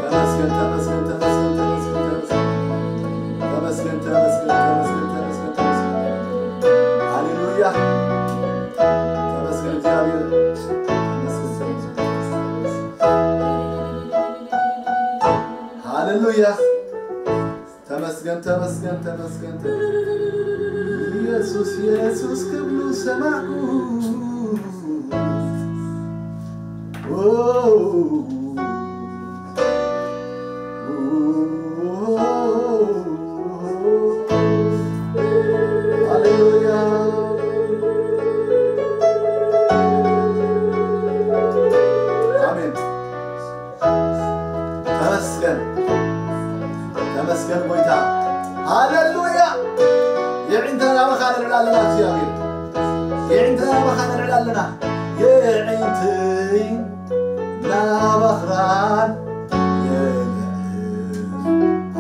ተመስገን፣ ተመስገን፣ ተመስገን፣ ተመስገን፣ ተመስገን። ተመስገን፣ ተመስገን፣ ተመስገን፣ ተመስገን፣ ተመስገን። ሃሌሉያ። ተመስገን እግዚኣብሔር። ተመስገን፣ ተመስገን። ሃሌሉያ። ተመስገን፣ ተመስገን፣ ተመስገን፣ ተመስገን። ኢየሱስ፣ ኢየሱስ ክብሉ ሰማዕኩ። ኦ፣ ኦ፣ ሃሌሉያ። ኣሜን። ተመስገን፣ ተመስገን ጎይታ። ሃሌሉያ። የዒንተና ናባኻ ነልዕል ኣለና እግዚኣብሔር። የዒንተና ናባኻ ነልዕል ኣለና። የዒንተይ ናባኽራን የልዕል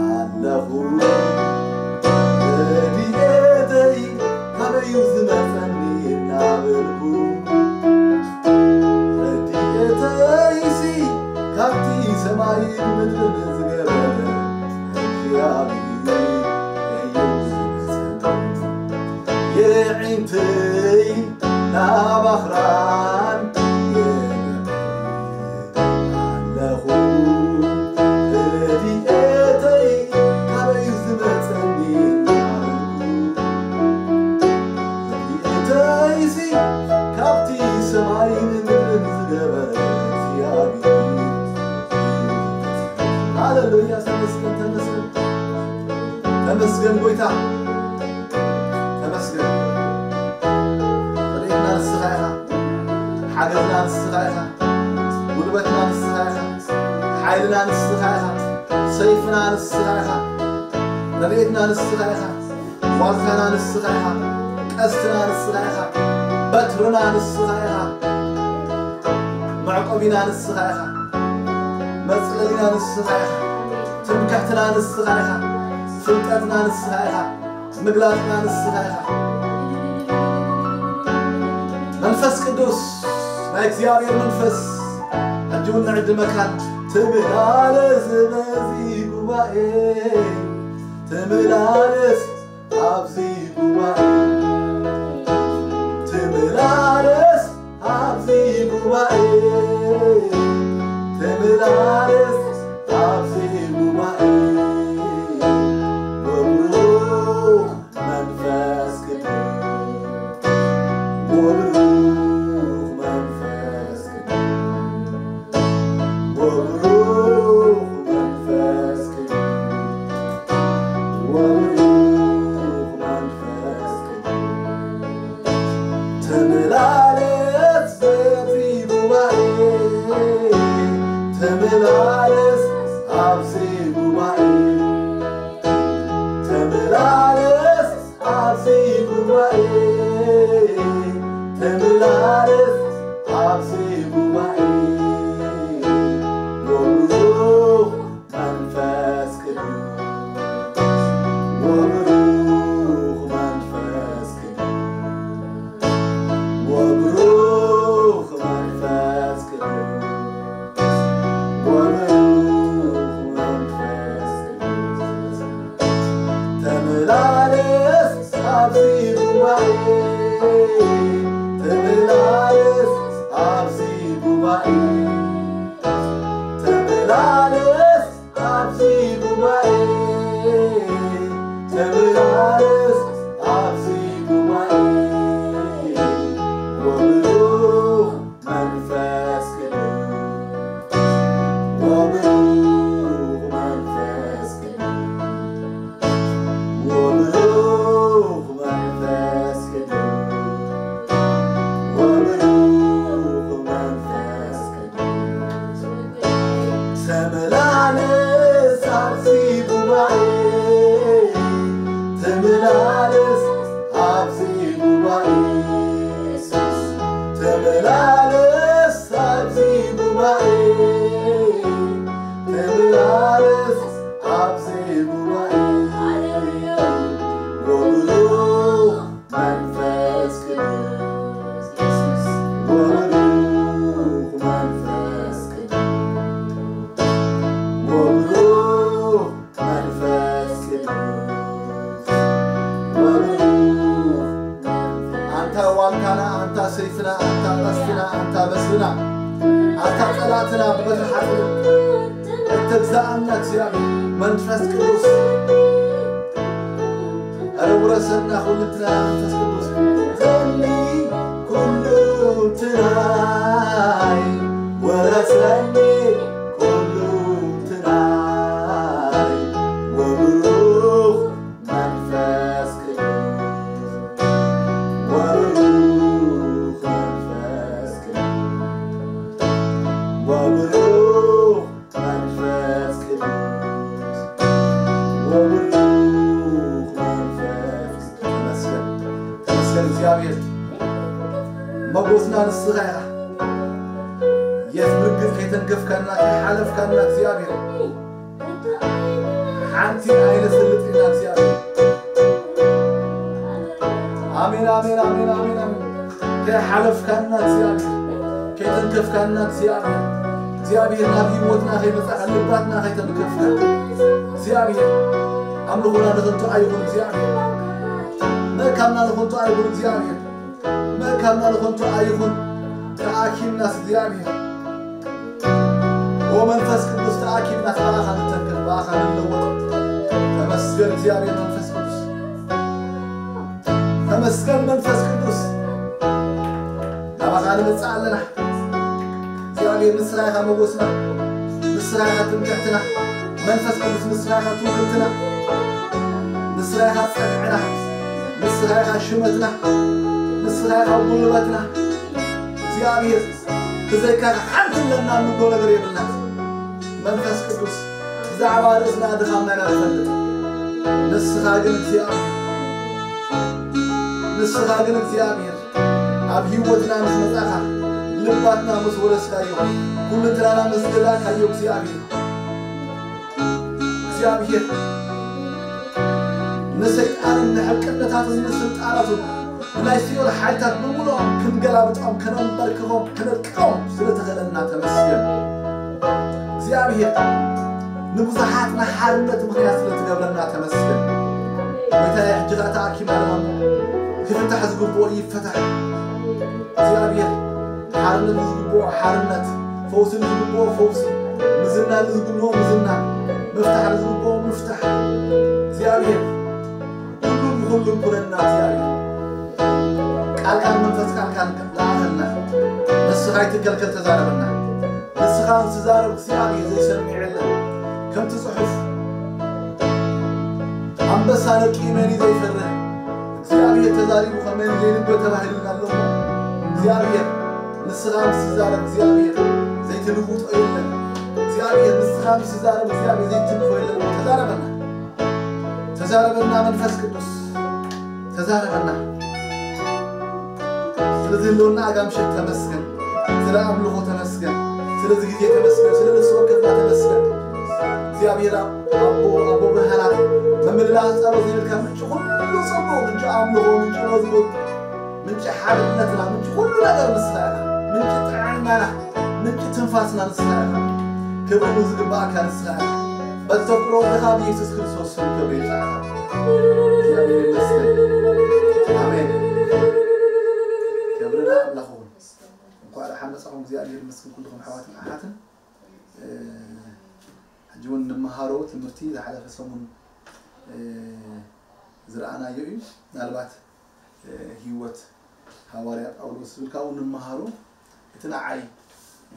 ኣለኹ። ረድኤተይ ካበይ እዩ ዝመጸኒ እናበልኩ፣ ረድኤተይሲ ካብቲ ሰማይን ምድርን ዝገበረ እግዚኣብሔር እዩ ዝመጸኒ። የዒንተይ ናባኽራን የልዕል ኣለኹ። ረድኤተይ ካበይ እዩ ዝመጸኒ እናበልኩ፣ ረድኤተይሲ ካብቲ ሰማይን ምድርን ዝገበረ እግዚኣብሔር። ሃሌሉያ፣ ተመስገን፣ ተመስገን፣ ተመስገን ጎይታ፣ ተመስገን። ረድኤትና ንስኻ ኢኻ፣ ሓገዝና ንስኻ ኢኻ፣ ጉልበትና ንስኻ ኢኻ፣ ሓይልና ንስኻ ኢኻ፣ ሰይፍና ንስኻ ኢኻ፣ ረድኤትና ንስኻ ኢኻ፣ ዋልታና ንስኻ ኢኻ፣ ቀስትና ንስኻ ኢኻ፣ በትርና ንስኻ ኢኻ፣ መዕቆቢና ንስኻ ኢኻ፣ መጽለሊና ንስኻ ኢኻ፣ ትምክሕትና ንስኻ ኢኻ፣ ፍልጠትና ንስኻ ኢኻ፣ ምግላጽና ንስኻ ኢኻ። መንፈስ ቅዱስ፣ ናይ እግዚኣብሔር መንፈስ፣ ሕጂ እውን ንዕድመካን። ትመላለስ በዚ ጉባኤ፣ ትመላለስ ኣብዚ ጉባኤ፣ ትመላለስ ኣብዚ ጉባኤ፣ ትመላለስ ኣብዚ ጉባኤ። ወብሩኽ መንፈስ ቅዱስ፣ ወብሩኽ መንፈስ ቅዱስ፣ ወብሩኽ መንፈስ ቅዱስ፣ ወብሩኽ መንፈስ ቅዱስ። ተመላለስ በዚ ጉባኤ፣ ተመላለስ ኣብዚ ጉባኤ፣ ተመላለስ ኣብዚ ጉባኤ፣ ተመላለስ ኣብዚ ጉባኤ። ወብሩኽ መንፈስ ቅዱስ፣ ወብሩኽ መንፈስ ቅዱስ፣ ወብሩኽ መንፈስ ቅዱስ፣ ወብሩኽ መንፈስ ቅዱስ። ተመላለስ ኣብዚ ጉባኤ፣ ተመላለስ ኣብዚ ጉባኤ፣ ተመላለስ ኣብዚ ጉባኤ፣ ተመላለስ ኣብዚ ጉባኤ። ወብሩኽ መንፈስ ቅዱስ፣ ወብሩኽ መንፈስ ቅዱስ፣ ወብሩኽ መንፈስ ቅዱስ፣ ሰይፍና ኣታ ቀስትና ኣታ በስና ኣታ ጸላእትና በትሪ ሓጥር እተግዛኣና እግዚኣብሔር መንፈስ ቅዱስ ኣረ ውረሰና ኩልትና መንፈስ ቅዱስ ዘኒ ኩሉ ትናይ ወረሰኒ ኩሉ ትናይ ወብሩኽ መንፈስ ቅዱስ ወብሩኽ መንፈስ ቅዱስ ወብሩኽ መንፈስ ቅዱስ ወብሩኽ መንፈስ ቅዱስ ተመስገን ተመስገን እግዚኣብሔር መጎስና ንስኻ ኢኻ የት ብርግጽ ከይተንከፍካና ከይሓለፍካና እግዚኣብሔር ሓንቲ ኣይንፈልጥ ኢና እግዚኣብሔር ኣሜን ኣሜን ኣሜን ኣሜን ኣሜን ከይሓለፍካና እግዚኣብሔር ከይተንከፍካና እግዚኣብሔር እግዚኣብሔር ናብ ህይወትና ከይመጻኻ ልባትና ከይተንከፍካ እግዚኣብሔር ኣምልኾና ንኸንቱ ኣይኹን እግዚኣብሔር ምእካብና ንኸንቱ ኣይኹን እግዚኣብሔር ምእካብና ንኸንቱ ኣይኹን ተኣኪብናስ እግዚኣብሔር ወመንፈስ ቅዱስ ተኣኪብናስ ብኣኻ ንተንከፍ ብኣኻ ንለወጥ ተመስገን እግዚኣብሔር መንፈስ ቅዱስ ተመስገን መንፈስ ቅዱስ ናባኻ ንመጽእ ኣለና እግዚኣብሔር ንስኻ ኢኻ መጎስና ንስኻ ኢኻ ትምክሕትና መንፈስ ቅዱስ ንስኻ ኢኻ ትውክልትና ንስኻ ኢኻ ጸግዕና ንስኻ ኢኻ ሽመትና ንስኻ ኢኻ ጉልበትና እግዚኣብሔር ብዘይካ ሓንቲ ኣለና እንብሎ ነገር የብልና መንፈስ ቅዱስ ብዛዕባ ርእስና ድኻምና ኢና ንፈልጥ ንስኻ ግን እግዚኣብሔር ንስኻ ግን እግዚኣብሔር ኣብ ህይወትና ምስ መጻኻ ልባትና ምስ ወረስካዮ ኩልንትናና ምስ ገዛእካዮ እግዚኣብሔር እግዚኣብሔር ንሰይጣንን ንሕቅነታትን ንስልጣናቱን ንናይ ሲኦል ሓይልታት ብምሉኦም ክንገላብጦም ከነንበርክኾም ከነድቅቖም ስለተኸለና ተመስገን እግዚኣብሔር ንብዙሓት ንሓርነት ምኽንያት ስለትገብረና ተመስገን ወይታ ሕጂ ኸዓ ተኣኪባ ኣለና ክፍታሕ ዝግብኦ ይፈታሕ እግዚኣብሔር ሓርነት ዝግብኦ ሓርነት ፈውሲ ዝግብኦ ፈውሲ ምዝና ዝግብኦ ምዝና ምፍታሕ ዝግብኦ ምፍታሕ እግዚኣብሔር ኩሉ ብኩሉ ኩነና እግዚኣብሔር ቃልካን መንፈስ ቃልካን ለኣኸልና ንስኻ ኣይትከልከል ተዛረበና ንስኻ ምስ ትዛረብ እግዚኣብሔር ዘይሰምዕ የለን ከምቲ ጽሑፍ ኣንበሳ ደቂ መን እዩ ዘይፈርህ እግዚኣብሔር ተዛሪቡ ከመን ዘይንበ ተባሂሉና ኣሎ እግዚኣብሔር ንስኻ ምስ ትዛረብ እግዚኣብሔር ዘይትልውጦ የለን እግዚኣብሔር ንስኻ ምስ ትዛረብ እግዚኣብሔር ዘይትልፎ የለን ተዛረበና ተዛረበና መንፈስ ቅዱስ ተዛረበና ስለዚ ህልውና ኣጋምሸት ተመስገን ስለ ኣምልኾ ተመስገን ስለዚ ግዜ ተመስገን ስለ ነፍሲ ወከፍና ተመስገን እግዚኣብሔር ኣቦ ኣቦ ብርሃናት መመልላእ ጸሎት ዝብልካ ምንጭ ኩሉ ጽቡቕ ምንጭ ኣምልኾ ምንጭ መዝሙር ምንጭ ሓርነትና ምንጭ ኩሉ ነገር ንስኻ ኢኻ ምንጭ ጥዕናና ምንጭ ትንፋስና ንስኻ ኢኻ ክብሪ ዝግባእካ ንስኻ ኢኻ በተፍቅሮ ወድኻ ብየሱስ ክርስቶስ ስም ክብሪ ይብጻሕካ እግዚኣብሔር ይመስገን ኣሜን ክብሪ ንኣምላኽ ይኹን እንኳዕ ደሓን መጻኹም እግዚኣብሔር ይመስገን ኩልኹም ኣሕዋትን ኣሓትን ሕጂ እውን እንመሃሮ ትምህርቲ ዝሓለፈ ሰሙን ዝረኣናዮ እዩ ምናልባት ህይወት ሃዋርያ ጳውሎስ ዝብል ካብኡ ንምሃሮ እቲ ንዓይ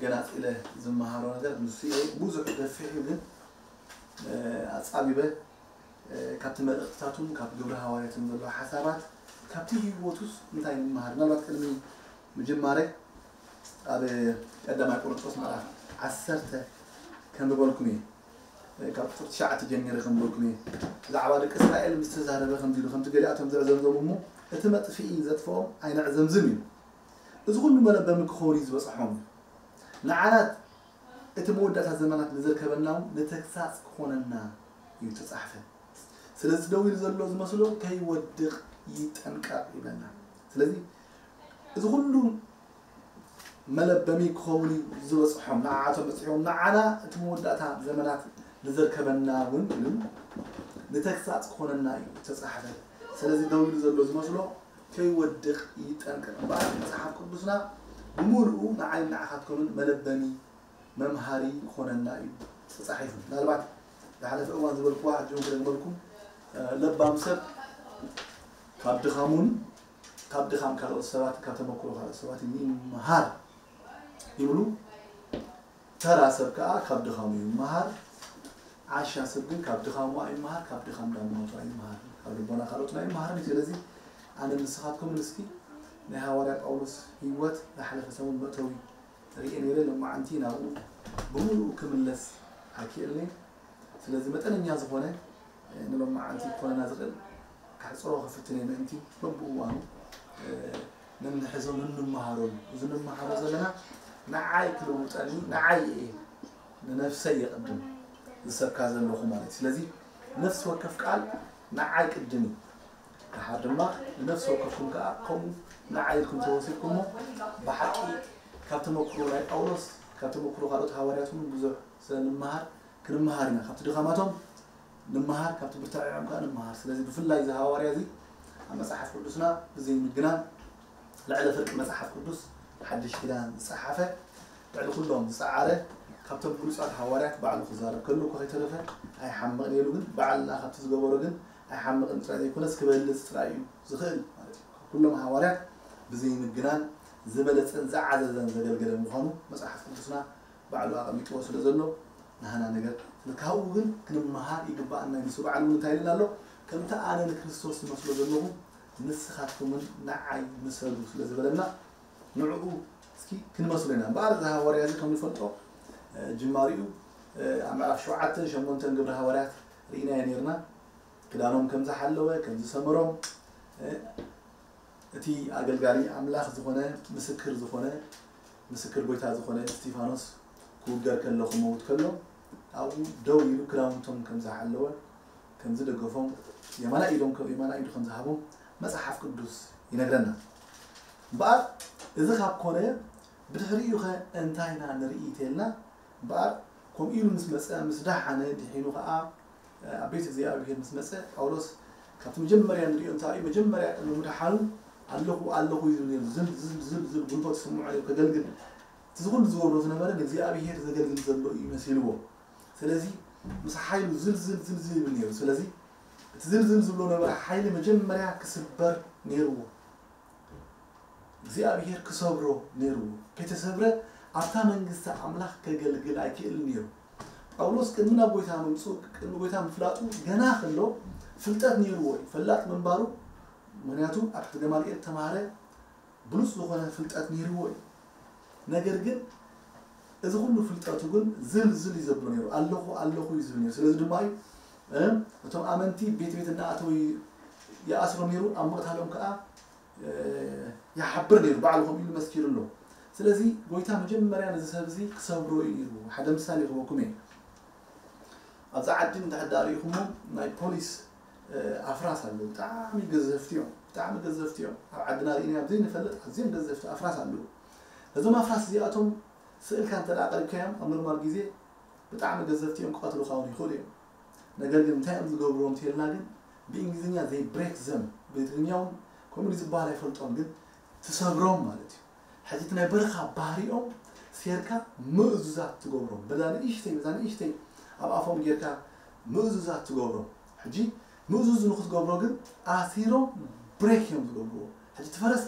ገናፂለ ዝመሃሮ ነገር ንሱ እየ ብዙሕ ገፊሕ እዩ ግን ኣፃቢበ ካብቲ መልእክትታቱን ካብ ግብረ ሃዋርያትን ዘሎ ሓሳባት ካብቲ ህይወቱስ እንታይ ንምሃር ምናልባት ቅድሚ ምጅማረ ኣብ ቀዳማይ ቆሮንጦስ ምዕራፍ ዓሰርተ ከም ዝበልኩም እየ ካብ ቁፅሪ ትሽዓተ ጀሚረ ከም ዝበልኩም እየ ብዛዕባ ደቂ እስራኤል ምስ ተዛረበ ከምዚ ኢሉ ከምቲ ገሊኣቶም ዘዕዘምዘሙ እሞ እቲ መጥፍኢ ዘጥፍኦም ኣይነዕዘምዝም እዩ እዚ ኩሉ መለበሚ ክኸውን እዩ ዝበፅሖም ንዓናት እቲ መወዳእታ ዘመናት ንዘርከበና እውን ንተግሳፅ ክኾነና እዩ ተፃሕፈ ስለዚ ደው ኢሉ ዘሎ ዝመስሎ ከይወድቕ ይጠንቀቕ ይብለና ስለዚ እዚ ኩሉ መለበሚ ክኸውን እዩ ዝበፅሖም ንዓቶም በፂሖም ንዓና እቲ መወዳእታ ዘመናት ንዘርከበና እውን ኢሉ ንተግሳፅ ክኾነና እዩ ተፃሕፈ ስለዚ ደው ኢሉ ዘሎ ዝመስሎ ከይወድቕ ይጠንቀቕ እምበኣር፣ መጽሓፍ ቅዱስና ብምሉኡ ንዓይን ንዓኻትኩምን መለበሚ፣ መምሃሪ ክኾነና እዩ ተጻሒፉ። ምናልባት ዝሓለፈ እዋን ዝበልኩዋ ሕጂ እውን ክደግመልኩም፣ እ፣ ለባም ሰብ ካብ ድኻሙን ካብ ድኻም ካልኦት ሰባት፣ ካብ ተመክሮ ካልኦት ሰባት ይምሃር ይብሉ። ተራ ሰብ ከኣ ካብ ድኻሙ ይመሃር። ዓሻ ሰብ ግን ካብ ድኻሙ ኣይመሃር፣ ካብ ድኻም ዳሞቱ ኣይመሃር፣ ካብ ልቦና ካልኦትን ኣይመሃርን። ስለዚ ኣነ ንስኻትኩምን እስኪ ናይ ሃዋርያ ጳውሎስ ህይወት ዝሓለፈ ሰሙን መእተዊ ርእየ ነይረ፣ ሎማዓንቲ ናብኡ ብምሉኡ ክምለስ ኣይክእልን እየ። ስለዚ መጠነኛ ዝኾነ፣ እ፣ ንሎማዓንቲ ክኾነና ዝኽእል ካሕጽሮ ክፍትን እየ፣ ምእንቲ በብእዋኑ፣ እ፣ ነንሕዞ ነንመሃረሉ። እዚ ንመሃሮ ዘለና ንዓይ ክልውጠኒ፣ ንዓይ እየ ንነፍሰይ የቕድም ዝሰብካ ዘለኹ ማለት እዩ። ስለዚ ነፍሲ ወከፍ ቃል ንዓይ ቅድም እዩ። ደሓር ድማ ንነፍሲ ወከፍኩም ከኣ ከምኡ ንዓይ ኢልኩም ተወሲድኩሞ፣ ብሓቂ ካብ ተመክሮ ናይ ጳውሎስ፣ ካብ ተመክሮ ካልኦት ሃዋርያት እውን ብዙሕ ስለንመሃር፣ ክንመሃር ኢና። ካብቲ ድኻማቶም ንምሃር፣ ካብቲ ብርታዒዖም ከኣ ንምሃር። ስለዚ ብፍላይ እዚ ሃዋርያ እዚ ኣብ መጽሓፍ ቅዱስና ብዘይምግናን ልዕሊ ፍርቂ መጽሓፍ ቅዱስ ሓድሽ ኪዳን ዝጸሓፈ፣ ልዕሊ ኩሎም ዝጸዓረ፣ ካብቶም ብሉጻት ሃዋርያት ባዕሉ ክዛረብ ከሎ እኮ ከይተረፈ ኣይሓምቕን ኢሉ፣ ግን ባዕልና ካብቲ ዝገበሮ ግን ኣይሓምቕን ጥራይ ዘይኮነስ ክበልጽ ጥራይ እዩ ዝኽእል ማለት እዩ። ካብ ኩሎም ሃዋርያት ብዘይምግናን ዝበለጸን ዝዓዘዘን ዘገልገለ ምዃኑ መጽሓፍ ቅዱስና ባዕሉ ኣቐሚጥዎ ስለ ዘሎ ናህና ነገር ስለ ካብኡ ግን ክንመሃር ይግባኣና እዩ። ንሱ ባዕሉ እውን እንታይ ኢልና ኣሎ? ከምቲ ኣነ ንክርስቶስ ዝመስሎ ዘለኹ ንስኻትኩምን ንዓይ ምሰሉ ስለ ዝበለና ንዕኡ እስኪ ክንመስሎ ኢና። እምበኣር እዚ ሃዋርያ እዚ ከም ንፈልጦ፣ እ፣ ጅማሪኡ፣ እ፣ ኣብ ምዕራፍ ሸውዓተን ሸሞንተን ግብሪ ሃዋርያት ርኢናዮ ነይርና። ክዳኖም ከም ዝሓለወ፣ ከም ዝሰመሮም፣ እ፣ እቲ ኣገልጋሊ ኣምላኽ ዝኾነ፣ ምስክር ዝኾነ፣ ምስክር ጎይታ ዝኾነ እስጢፋኖስ ክውገር ከሎ፣ ክመውት ከሎ፣ ኣብኡ ደው ኢሉ ክዳውንቶም ከም ዝሓለወ፣ ከም ዝደገፎም፣ የማናይ ኢዶም ከ-፣ የማናይ ኢዱ ከም ዝሃቦም መጽሓፍ ቅዱስ ይነግረና። እምበኣር እዚ ካብ ኮነ፣ ብድሕሪኡ ኸ እንታይ ኢና ንርኢ እንተኢልና፣ እምበኣር ከምኡ ኢሉ ምስ መጸ፣ ምስ ደሓነ፣ ድሒኑ ኸኣ ኣብ ቤት እግዚኣብሔር ምስ መጸ፣ ጳውሎስ ካብቲ መጀመርያ ንርእዮ እንታይ እዩ? መጀመርያ ቅድሚ ምድሓኑ ኣለኹ፣ ኣለኹ እዩ ዝብል ነይሩ። ዝል፣ ዝል፣ ዝል፣ ዝል ጉልበት ይስምዖ ነይሩ ከገልግል። እቲ እዚ ኩሉ ዝገብሮ ዝነበረ ንእግዚኣብሔር ዘገልግል ዘሎ እዩ መሲልዎ። ስለዚ ምስ ሓይሉ ዝል፣ ዝል፣ ዝል፣ ዝል ይብል ነይሩ። ስለዚ እቲ ዝል፣ ዝል ዝብሎ ነበረ ሓይሊ መጀመርያ ክስበር ነይርዎ። እግዚኣብሔር ክሰብሮ ነይርዎ። ከይተሰብረ ኣብታ መንግስቲ ኣምላኽ ከገልግል ኣይክእልን ነይሩ። ጳውሎስ ቅድሚ ናብ ጎይታ ምምጽኡ፣ ቅድሚ ጎይታ ምፍላጡ ገና ከሎ ፍልጠት ነይርዎ እዩ። ፈላጥ ምንባሩ፣ ምኽንያቱ ኣብ ትሕቲ ገማልኤል ተማሃረ፣ ብሉጽ ዝኾነ ፍልጠት ነይርዎ እዩ። ነገር ግን እዚ ኩሉ ፍልጠቱ ግን ዝል ዝል እዩ ዘብሎ ነይሩ። ኣለኹ፣ ኣለኹ እዩ ዝብል ነይሩ። ስለዚ ድማ እዩ፣ እ፣ እቶም ኣመንቲ ቤት ቤት እናኣተወ ይኣስሮም ነይሩ። ኣብ ምቕታሎም ከኣ፣ እ፣ ይሓብር ነይሩ። ባዕሉ ከምኡ ኢሉ መስኪሩ ኣሎ። ስለዚ ጎይታ መጀመርያ ነዚ ሰብ እዚ ክሰብሮ እዩ ነይሩ። ሓደ ምሳሌ ክህበኩም እየ። ኣብዚ ዓዲ እንድሕር ደኣ ርኢኹሞ ናይ ፖሊስ፣ እ፣ ኣፍራስ ኣለዉ። ብጣዕሚ ገዘፍቲ እዮም። ብጣዕሚ ገዘፍቲ እዮም። ኣብ ዓድና ርኢናዮም ዘይንፈልጥ ኣዝዮም ገዘፍቲ ኣፍራስ ኣለዉ። እዞም ኣፍራስ እዚኣቶም ስእልካ እንተ ደኣ ኣቕሪብካዮም ኣብ ኖርማል ግዜ ብጣዕሚ ገዘፍቲ እዮም፣ ክቐትሉኻ እውን ይኽእሉ እዮም። ነገር ግን እንታይ እዮም ዝገብርዎም እንተኢልና ግን ብእንግሊዝኛ they break them፣ ብትግርኛ እውን ከምኡ ዝበሃል ኣይፈልጦን፣ ግን ትሰብሮም ማለት እዩ። ሕጂ እቲ ናይ በረኻ ባህሪኦም ሴርካ ምእዙዛት ትገብሮም። በዛ ንእሽተይ፣ በዛ ንእሽተይ ኣብ ኣፎም ጌርካ ምእዙዛት ትገብሮም። ሕጂ ምእዙዝ ንክትገብሮ ግን ኣሲሮም ብሬክ እዮም ዝገብርዎ። ሕጂ እቲ ፈረስ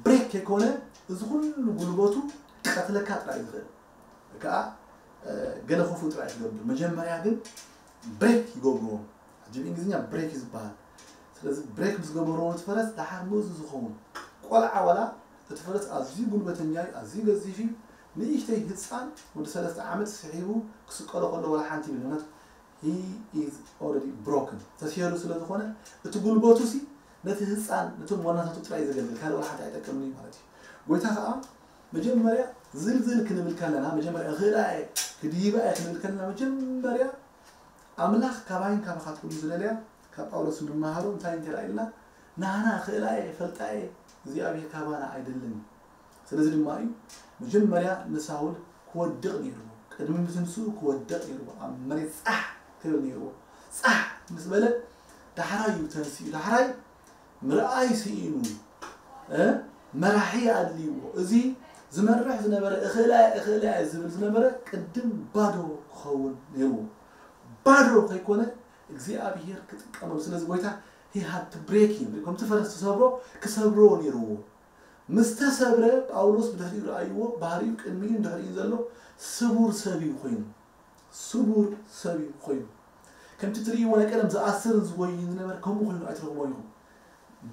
ብሬክ ከይኮነ እዚ ኩሉ ጉልበቱ ቀትለካ ጥራይ ዝኽእል። ከኣ፣ እ፣ ገለ ክፉእ ጥራይ ትገብር። መጀመርያ ግን ብሬክ ይገብርዎ። ሕጂ ብእንግሊዝኛ ብሬክ እዩ ዝበሃል። ስለዚ ብሬክ ምስ ገበርዎ እቲ ፈረስ ደሓር ምእዙዝ ዝኸውን። ቆልዓ ዋላ እቲ ፈረስ ኣዝዩ ጉልበተኛ እዩ፣ ኣዝዩ ገዚፍ እዩ። ንእሽተይ ህፃን ወዲ ሰለስተ ዓመት ስሒቡ ክስቀሎ ከሎ ዋላ ሓንቲ ይብል። ምክንያቱ he is already broken። ተሲሩ ስለ ዝኾነ እቲ ጉልበቱ ሲ ነቲ ህፃን፣ ነቶም ዋናታቱ ጥራይ ዘገልግል፣ ካልእ ዋላ ሓንቲ ኣይጠቅምን እዩ ማለት እዩ። ጎይታ ከኣ መጀመርያ ዝልዝል ክንብል ከለና፣ መጀመርያ እኽእላ እየ፣ ክድይባ እየ ክንብል ከለና፣ መጀመርያ ኣምላኽ ካባይን ካባኻትኩምን ዝደልያ፣ ካብ ጳውሎስ እንመሃሮ እንታይ እንተ ኢልና፣ ናህና እኽእላ እየ፣ ፈልጣ እየ፣ እግዚኣብሔር ካባና ኣይደልን እዩ። ስለዚ ድማ እዩ መጀመርያ ንሳውል ክወድቕ ነይርዎ። ቅድሚ ምትንስኡ ክወድቕ ነይርዎ። ኣብ መሬት ጻሕ ክብል ነይርዎ። ጻሕ ምስ በለ ዳሕራይ እዩ ተንሲኡ። ዳሕራይ ምርኣይ ስኢኑ፣ እ መራሒ ኣድልይዎ። እዚ ዝመርሕ ዝነበረ እኽእላየ እኽእላየ ዝብል ዝነበረ ቅድም ባዶ ክኸውን ነይርዎ። ባዶ ከይኮነ እግዚኣብሔር ክጥቀመሉ። ስለዚ ጎይታ he had to break him፣ ከምቲ ፈረስ ዝሰብሮ ክሰብርዎ ነይርዎ። ምስ ተሰብረ ጳውሎስ ብድሕሪኡ ረኣይዎ፣ ባህሪኡ ቅድሚኡ ድሕሪኡ ዘሎ ስቡር ሰብ እዩ ኮይኑ። ስቡር ሰብ እዩ ኮይኑ። ከምቲ ትርእይዎ ናይ ቀደም ዝኣስርን ዝጎይን ዝነበረ ከምኡ ኮይኑ ኣይትረኽቦን ኢኹም።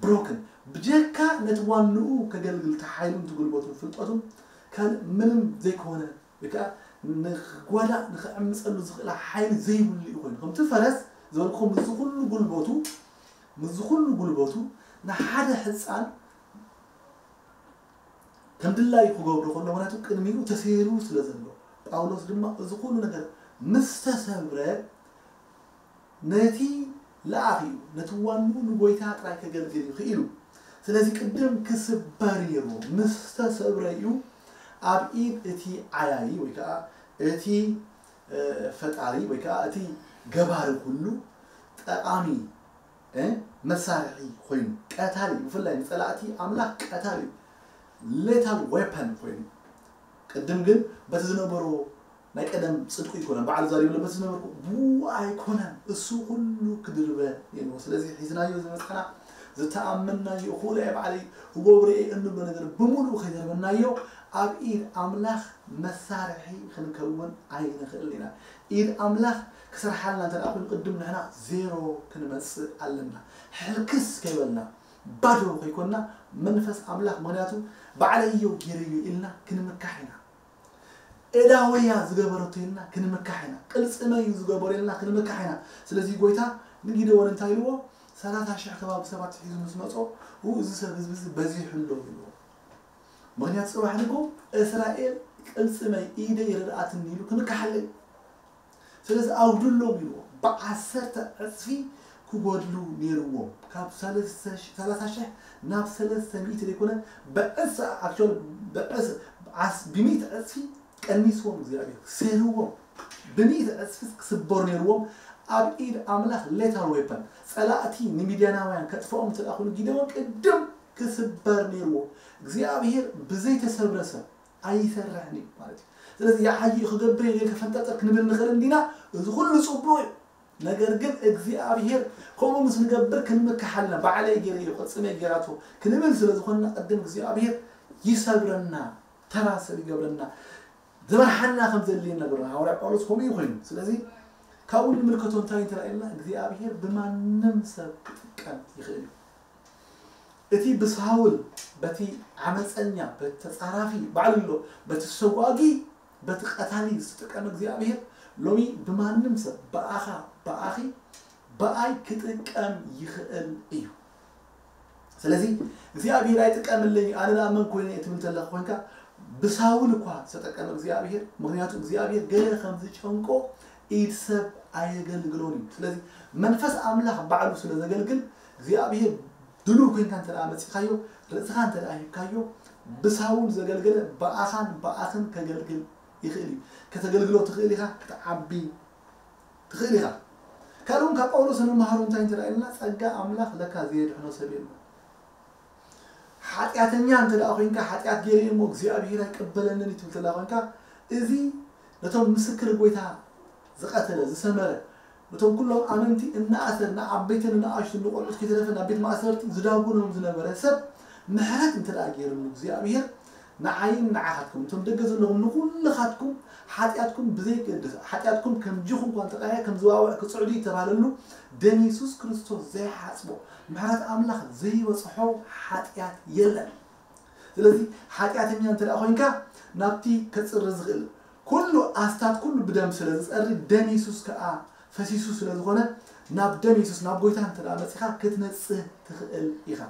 ብሮክን ብጀካ ነቲ ዋንኡ ከገልግል ተሓይሉን ትጉልበቱን ፍልጠቱን ካልእ ምንም ዘይኮነ ወይ ከዓ ንክጓዳእ ንክዕምፀሉ ዝኽእል ሓይሊ ዘይብሉ እዩ ኮይኑ። ከምቲ ፈረስ ዝበልኩኹም ምስዚ ኩሉ ጉልበቱ ምስዚ ኩሉ ጉልበቱ ንሓደ ሕፃን ከም ድላዩ ክገብሮ ከሎ፣ ምክንያቱ ቅድሚኡ ተሰይሩ ስለ ዘሎ። ጳውሎስ ድማ እዚ ኩሉ ነገር ምስ ተሰብረ ነቲ ለኣኺ እዩ፣ ነቲ ዋንኡ ንጎይታ ጥራይ ከገልግል እዩ ክኢሉ። ስለዚ ቅድም ክስበር ነይርዎ። ምስ ተሰብረ እዩ ኣብ ኢድ እቲ ዓያዪ ወይ ከዓ እቲ ፈጣሪ ወይ ከዓ እቲ ገባሪ ኩሉ ጠቓሚ መሳርሒ ኮይኑ ቀታሊ፣ ብፍላይ ንፀላእቲ ኣምላኽ ቀታሊ ሌታል ዌፐን ኮይኑ። ቅድም ግን በቲ ዝነበሮ ናይ ቀደም ፅድቁ ይኮነን ባዕሉ ዛሪብሎ በቲ ዝነበርኩ ብኡ ኣይኮነን፣ እሱ ኩሉ ክድርበ ነይርዎ። ስለዚ ሒዝናዮ ዝመፃና ዝተኣመንናዮ እኹለ ባዕለይ እገብሮ እየ እንብሎ ነገር ብምሉኡ ከይደርበናዮ ኣብ ኢድ ኣምላኽ መሳርሒ ክንከውን ኣይንኽእል ኢና። ኢድ ኣምላኽ ክሰርሓልና እንተ ኮይኑ ቅድም ንሕና ዜሮ ክንመፅእ ኣለና። ሕልክስ ከይበልና ባዶ ከይኮንና መንፈስ ኣምላኽ ምክንያቱ ባዕለዮ ገይረዮ ኢልና ክንምካሕ ኢና። እዳወያ ዝገበረቶ ኢልና ክንምካሕ ኢና። ቅልፅመዩ ዝገበሮ ኢልና ክንምካሕ ኢና። ስለዚ ጎይታ ንጊደዎን እንታይ ኢልዎ? ሰላሳ ሽሕ ከባቢ ሰባት ሒዙ ምስ መጾ፣ ኡ፣ እዚ ሰብ ህዝቢ እዚ በዚሑ ኣሎ ኢልዎ። ምክንያቱ ፅባሕ ንጎ እስራኤል ቅልፅመይ ኢደይ ረድኣትኒ ኢሉ ክምካሓለይ። ስለዚ ኣውድሎም ኢልዎ። ብዓሰርተ ዕፅፊ ክጎድሉ ነይርዎም። ካብ ሰላሳ ሽሕ ናብ ሰለስተ ሚእቲ ዘይኮነ ብዕስ ኣክቹዋሊ ብዕስ ዓስ ብሚእቲ ዕፅፊ ቀኒስዎም እግዚኣብሔር፣ ሰይርዎም። ብሚእቲ ዕፅፊ ክስበሩ ነይርዎም። ኣብ ኢድ ኣምላኽ ሌታል ዌፐን፣ ፀላእቲ ንሚድያናውያን ከጥፍኦም እንተ ኮይኑ ጊደዎን ቅድም ክስበር ነይርዎ። እግዚኣብሔር ብዘይተሰብረ ሰብ ኣይሰርሕን እዩ ማለት እዩ። ስለዚ ይዓዩ ክገብር እየ ኢልካ ፈንጠርጠር ክንብል ንኽእል እንዲና፣ እዚ ኩሉ ፅቡቅ እዩ። ነገር ግን እግዚኣብሔር ከምኡ ምስ ንገብር ክንምካሕ ኣለና። ባዕለይ ገይረዮ፣ ቅልፅመይ ገይራቶ ክንብል ስለ ዝኾንና ቅድም እግዚኣብሔር ይሰብረና፣ ተራ ሰብ ይገብረና፣ ዝመርሓና ከም ዘድልየና ይገብረና። ሃዋርያ ጳውሎስ ከምኡ እዩ ኮይኑ። ስለዚ ካብኡ ንምልከቶ እንታይ እንተረኣየና እግዚኣብሔር ብማንም ሰብ ክጥቀም ይኽእል እዩ። እቲ ብሳውል በቲ ዓመፀኛ በቲ ተፃራፊ ባዕሉ ኣሎ በቲ ሰጓጊ በቲ ቀታሊ ዝተጠቀመ እግዚኣብሔር ሎሚ ብማንም ሰብ ብኣኻ ብኣኺ ብኣይ ክጥቀም ይኽእል እዩ። ስለዚ እግዚኣብሔር ኣይጥቀምለይ ኣነ ደኣ መን ኮይነ እየ ትብል ዘለኻ ኮይንካ ብሳውል እኳ ዝተጠቀመ እግዚኣብሔር ምክንያቱ እግዚኣብሔር ገለ ከም ዝጨንቆ ኢድ ሰብ ኣየገልግሎን እዩ። ስለዚ መንፈስ ኣምላኽ ባዕሉ ስለ ዘገልግል እግዚኣብሔር ድሉው ኮይንካ እንተ መፂኻዮ ርእስኻ እንተ ሂብካዮ ብሳውል ዘገልገለ ብኣኻን ብኣኽን ከገልግል ይኽእል እዩ። ከተገልግሎ ትኽእል ኢኻ፣ ክትዓቢ ትኽእል ኢኻ። ካልእ እውን ካብ ጳውሎስ እንመሃሮ እንታይ እንተ ኢልና ጸጋ ኣምላኽ ለካ ዘየድሕኖ ሰብ የለን። ሓጢኣተኛ እንተ ደኣ ኮይንካ ሓጢኣት ገይረ እሞ እግዚኣብሔር ኣይቀበለንን እዩ ትብል ተላ ኮይንካ እዚ ነቶም ምስክር ጎይታ ዝቐተለ ዝሰመረ ነቶም ኩሎም ኣመንቲ እናኣሰር ንዓበይትን ንኣሽቱን ንቆልዑት ከይተረፈ ናብ ቤት ማእሰርቲ ዝዳጉኖም ዝነበረ ሰብ ምሕረት እንተ ደኣ ገይርሉ እግዚኣብሔር ንዓይን ንዓኻትኩም እቶም ደገ ዘለኹም ንኩልኻትኩም ሓጢኣትኩም ብዘይገድስ ሓጢኣትኩም ከም ጅኹ እኳ እንተቐያ ከም ዝዋውዕ ክፅዕዱ ይተባሃለሉ ደም የሱስ ክርስቶስ ዘይሓፅቦ ምሕረት ኣምላኽ ዘይበፅሖ ሓጢኣት የለን። ስለዚ ሓጢኣተኛ እንተ ደኣ ኮይንካ ናብቲ ከፅሪ ዝኽእል ኩሉ ኣስታት ኩሉ ብደም ስለ ዝፀሪ ደም የሱስ ከዓ ፈሲሱ ስለ ዝኾነ ናብ ደም የሱስ ናብ ጎይታ እንተ ደኣ መፂኻ ክትነፅህ ትኽእል ኢኻ፣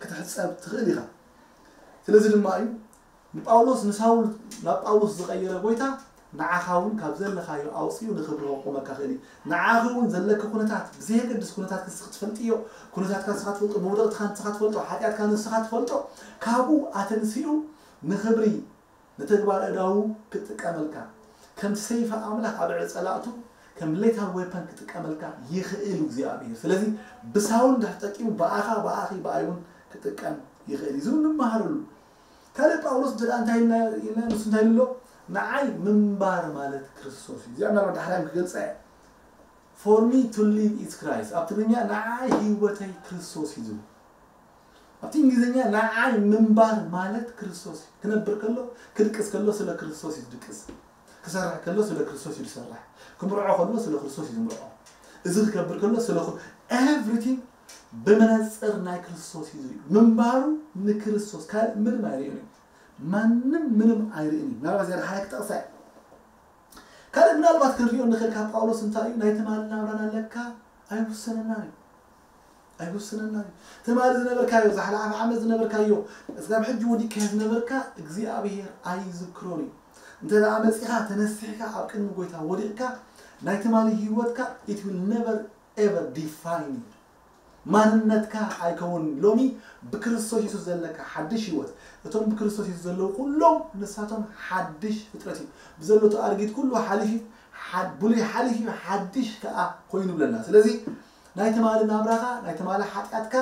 ክትሕፀብ ትኽእል ኢኻ። ስለዚ ድማ እዩ ንጳውሎስ ንሳውል ናብ ጳውሎስ ዝቐየረ ጎይታ ንዓኻ እውን ካብ ዘለኻዮ ኣውፂኡ ንኽብሪ ከቁመካ ክእል እዩ። ንዓኺ እውን ዘለኪ ኩነታት ብዘየገድስ ኩነታት ንስኺ ትፈልጥዮ፣ ኩነታትካ ንስኻ ትፈልጦ፣ መውደቕትካ ንስኻ ትፈልጦ፣ ሓጢኣትካ ንስኻ ትፈልጦ፣ ካብኡ ኣተንሲኡ ንኽብሪ ንተግባር እዳዉ ክጥቀመልካ ከም ሰይፈ ኣምላኽ ኣብ ዕፀላእቱ ከም ሌታል ዌፐን ክጥቀመልካ ይኽእል እግዚኣብሔር። ስለዚ ብሳውል እንድሕር ተጠቂሙ ብኣኻ ብኣኺ ብኣይ እውን ክጥቀም ይኽእል እዩ። እዚ እውን ንመሃረሉ። ካልእ ጳውሎስ እንተ ደኣ እንታይ ኢልና፣ ኢልና ንሱ እንታይ ኢሉ ኣሎ? ንዓይ ምንባር ማለት ክርስቶስ እዩ። እዚኣ ምናልባት ዳሕራይ ክገልጻ እየ። For me to live is Christ። ኣብ ትግርኛ ንዓይ ህይወተይ ክርስቶስ እዩ ዝብል። ኣብቲ እንግሊዝኛ ንዓይ ምንባር ማለት ክርስቶስ እዩ። ክነብር ከሎ፣ ክድቅስ ከሎ ስለ ክርስቶስ እዩ ዝድቅስ። ክሰርሕ ከሎ ስለ ክርስቶስ እዩ ዝሰርሕ። ክምርዖ ከሎ ስለ ክርስቶስ እዩ ዝምርዖ። እዚ ክገብር ከሎ ስለ ኩ-፣ everything ብመነጽር ናይ ክርስቶስ እዩ ዝርኢ። ምንባሩ ንክርስቶስ፣ ካልእ ምንም ኣይርእዮን እዩ። ማንም ምንም ኣይርእን እዩ። ምናልባት ዝያዳ ሓላይ ክጠቕሳ እየ። ካልእ ምናልባት ክንሪኦ ንኽእል ካብ ጳውሎስ እንታይ እዩ? ናይ ትማሊ ናብራና ለካ ኣይውሰነናን እዩ። ኣይውሰነናን እዩ። ትማሊ ዝነበርካዮ፣ ዝሓለፈ ዓመት ዝነበርካዮ፣ እስካብ ሕጂ ወዲቅካዮ ዝነበርካ እግዚኣብሄር ኣይዝክሮን እዩ። እንተ ደኣ መጺኻ፣ ተነሲሕካ፣ ኣብ ቅድሚ ጎይታ ወዲቕካ፣ ናይ ትማሊ ህይወትካ፣ it will never ever define you። ማንነትካ ኣይከውን። ሎሚ ብክርስቶስ የሱስ ዘለካ ሓድሽ ህይወት፣ እቶም ብክርስቶስ የሱስ ዘለዉ ኩሎም ንሳቶም ሓድሽ ፍጥረት እዩ። ብዘሎ እቲ ኣርጊት ኩሉ ሓሊፉ፣ ሓድ-፣ ብሉይ ሓሊፉ፣ ሓድሽ ከኣ ኮይኑ ብለና። ስለዚ ናይ ትማሊ ናብራኻ፣ ናይ ትማሊ ሓጢኣትካ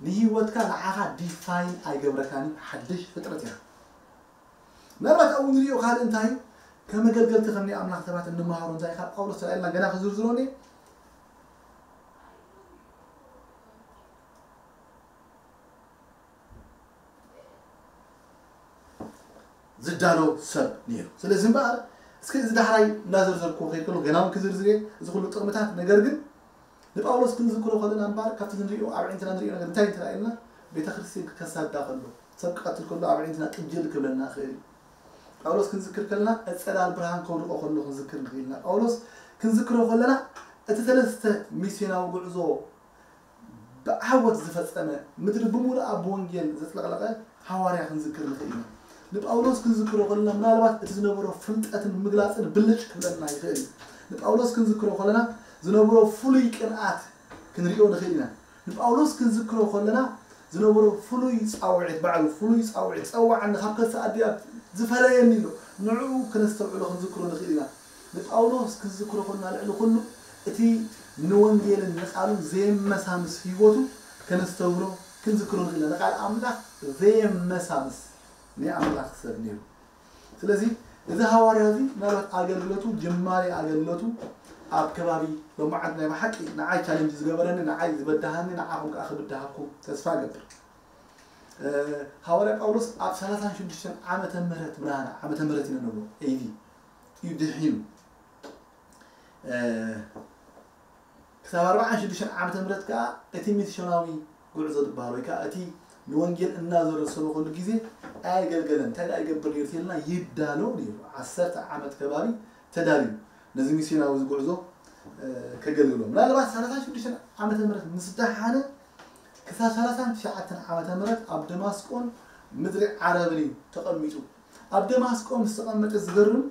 ንህይወትካ ንዓኻ ዲፋይን ኣይገብረካን እዩ። ሓድሽ ፍጥረት ኢኻ። ምናልባት ኣብኡ ንሪኦ ካልእ እንታይ እዩ? ከም መገልገልቲ ከም ናይ ኣምላኽ ሰባት እንመሃሮ እንታይ እዩ? ካብ ጳውሎስ ተላዒልና ገና ክዝርዝሮ እኒአ። ዝዳሎ ሰብ ነይሩ። ስለዚ እምበኣር፣ እስኪ እዚ ዳሕራይ እናዘርዘርኩ ከይድ ከሎ፣ ገና እውን ክዝርዝር እየ፣ እዚ ኩሉ ጥቕምታት። ነገር ግን፣ ንጳውሎስ ክንዝክሮ ከለና እምበኣር፣ ካብቲ ንሪኦ፣ ኣብ ኣዒንትና ንሪኦ ነገር እንታይ እንተ ኢልና፣ ቤተ ክርስቲያን ክከሳዳ ከሎ፣ ሰብ ክቐትል ከሎ፣ ኣብ ኣዒንትና ጥጅል ክብለና ይኽእል እዩ። ጳውሎስ ክንዝክር ከለና፣ ዕጸላል ብርሃን ከውድቖ ከሎ ክንዝክር ንኽእል ኢና። ጳውሎስ ክንዝክሮ ከለና፣ እቲ ሰለስተ ሚስዮናዊ ጉዕዞ ብዓወት ዝፈጸመ፣ ምድሪ ብምሉኣ ብወንጌል ዘጥለቕለቐ ሃዋርያ ክንዝክር ንኽእል ኢና። ንጳውሎስ ክንዝክሮ ከለና፣ ምናልባት እቲ ዝነበሮ ፍልጠትን ምግላጽን ብልጭ ክብለና ይኽእል እዩ። ንጳውሎስ ክንዝክሮ ከለና፣ ዝነበሮ ፍሉይ ቅንኣት ክንሪኦ ንኽእል ኢና። ንጳውሎስ ክንዝክሮ ከለና፣ ዝነበሮ ፍሉይ ጻውዒት፣ ባዕሉ ፍሉይ ጻውዒት፣ "ጸዋዓኒ፣ ካብ ከርሲ ኣዲኣ ዝፈለየኒ" ኢሉ፣ ንዕኡ ከነስተውዕሎ ክንዝክሮ ንኽእል ኢና። ንጳውሎስ ክንዝክሮ ከለና፣ ልዕሊ ኩሉ እቲ ንወንጌልን ንቃሉን ዘየመሳምስ ህይወቱ ከነስተውዕሎ ክንዝክሮ ንኽእል ኢና። ንቃል ኣምላኽ ዘየመሳምስ ናይ ኣምላኽ ሰብ ነይሩ። ስለዚ እዚ ሃዋርያ እዚ ምናልባት ኣገልግሎቱ፣ ጅማሬ ኣገልግሎቱ ኣብ ከባቢ ሎማዓንቲ ናይ ብሓቂ ንዓይ ቻለንጅ ዝገበረኒ፣ ንዓይ ዝበዳሃኒ፣ ንዓኹም ከኣ ክብድሃኩም ተስፋ እገብር። እ፣ ሃዋርያ ጳውሎስ ኣብ ሰላሳን ሽዱሽተን ዓመተ ምህረት ምናና፣ ዓመተ ምህረት ኢና ንብሎ፣ ኤ ዲ እዩ ድሒኑ። እ፣ ክሳብ ኣርባዓን ሽዱሽተን ዓመተ ምህረት ከኣ እቲ ሚስዮናዊ ጉዕዞ ዝበሃል ወይ ከኣ እቲ ንወንጌል እናዞረ ዝሰበኸሉ ግዜ ኣየገልገለን። እንታይ ደኣ ይገብር ነይሩ ተልና ይዳሎ ነይሩ። ዓሰርተ ዓመት ከባቢ ተዳልዩ ነዚ ሚስዮናዊ ጉዕዞ፣ እ፣ ከገልግሎ። ምናልባት ሰላሳን ሽዱሽተን ዓመተ ምህረት ምስ ደሓነ ክሳብ ሰላሳን ትሽዓተን ዓመተ ምህረት ኣብ ደማስቆን ምድሪ ዓረብን እዩ ተቐሚጡ። ኣብ ደማስቆ ምስ ተቐመጠ ዝገርም፣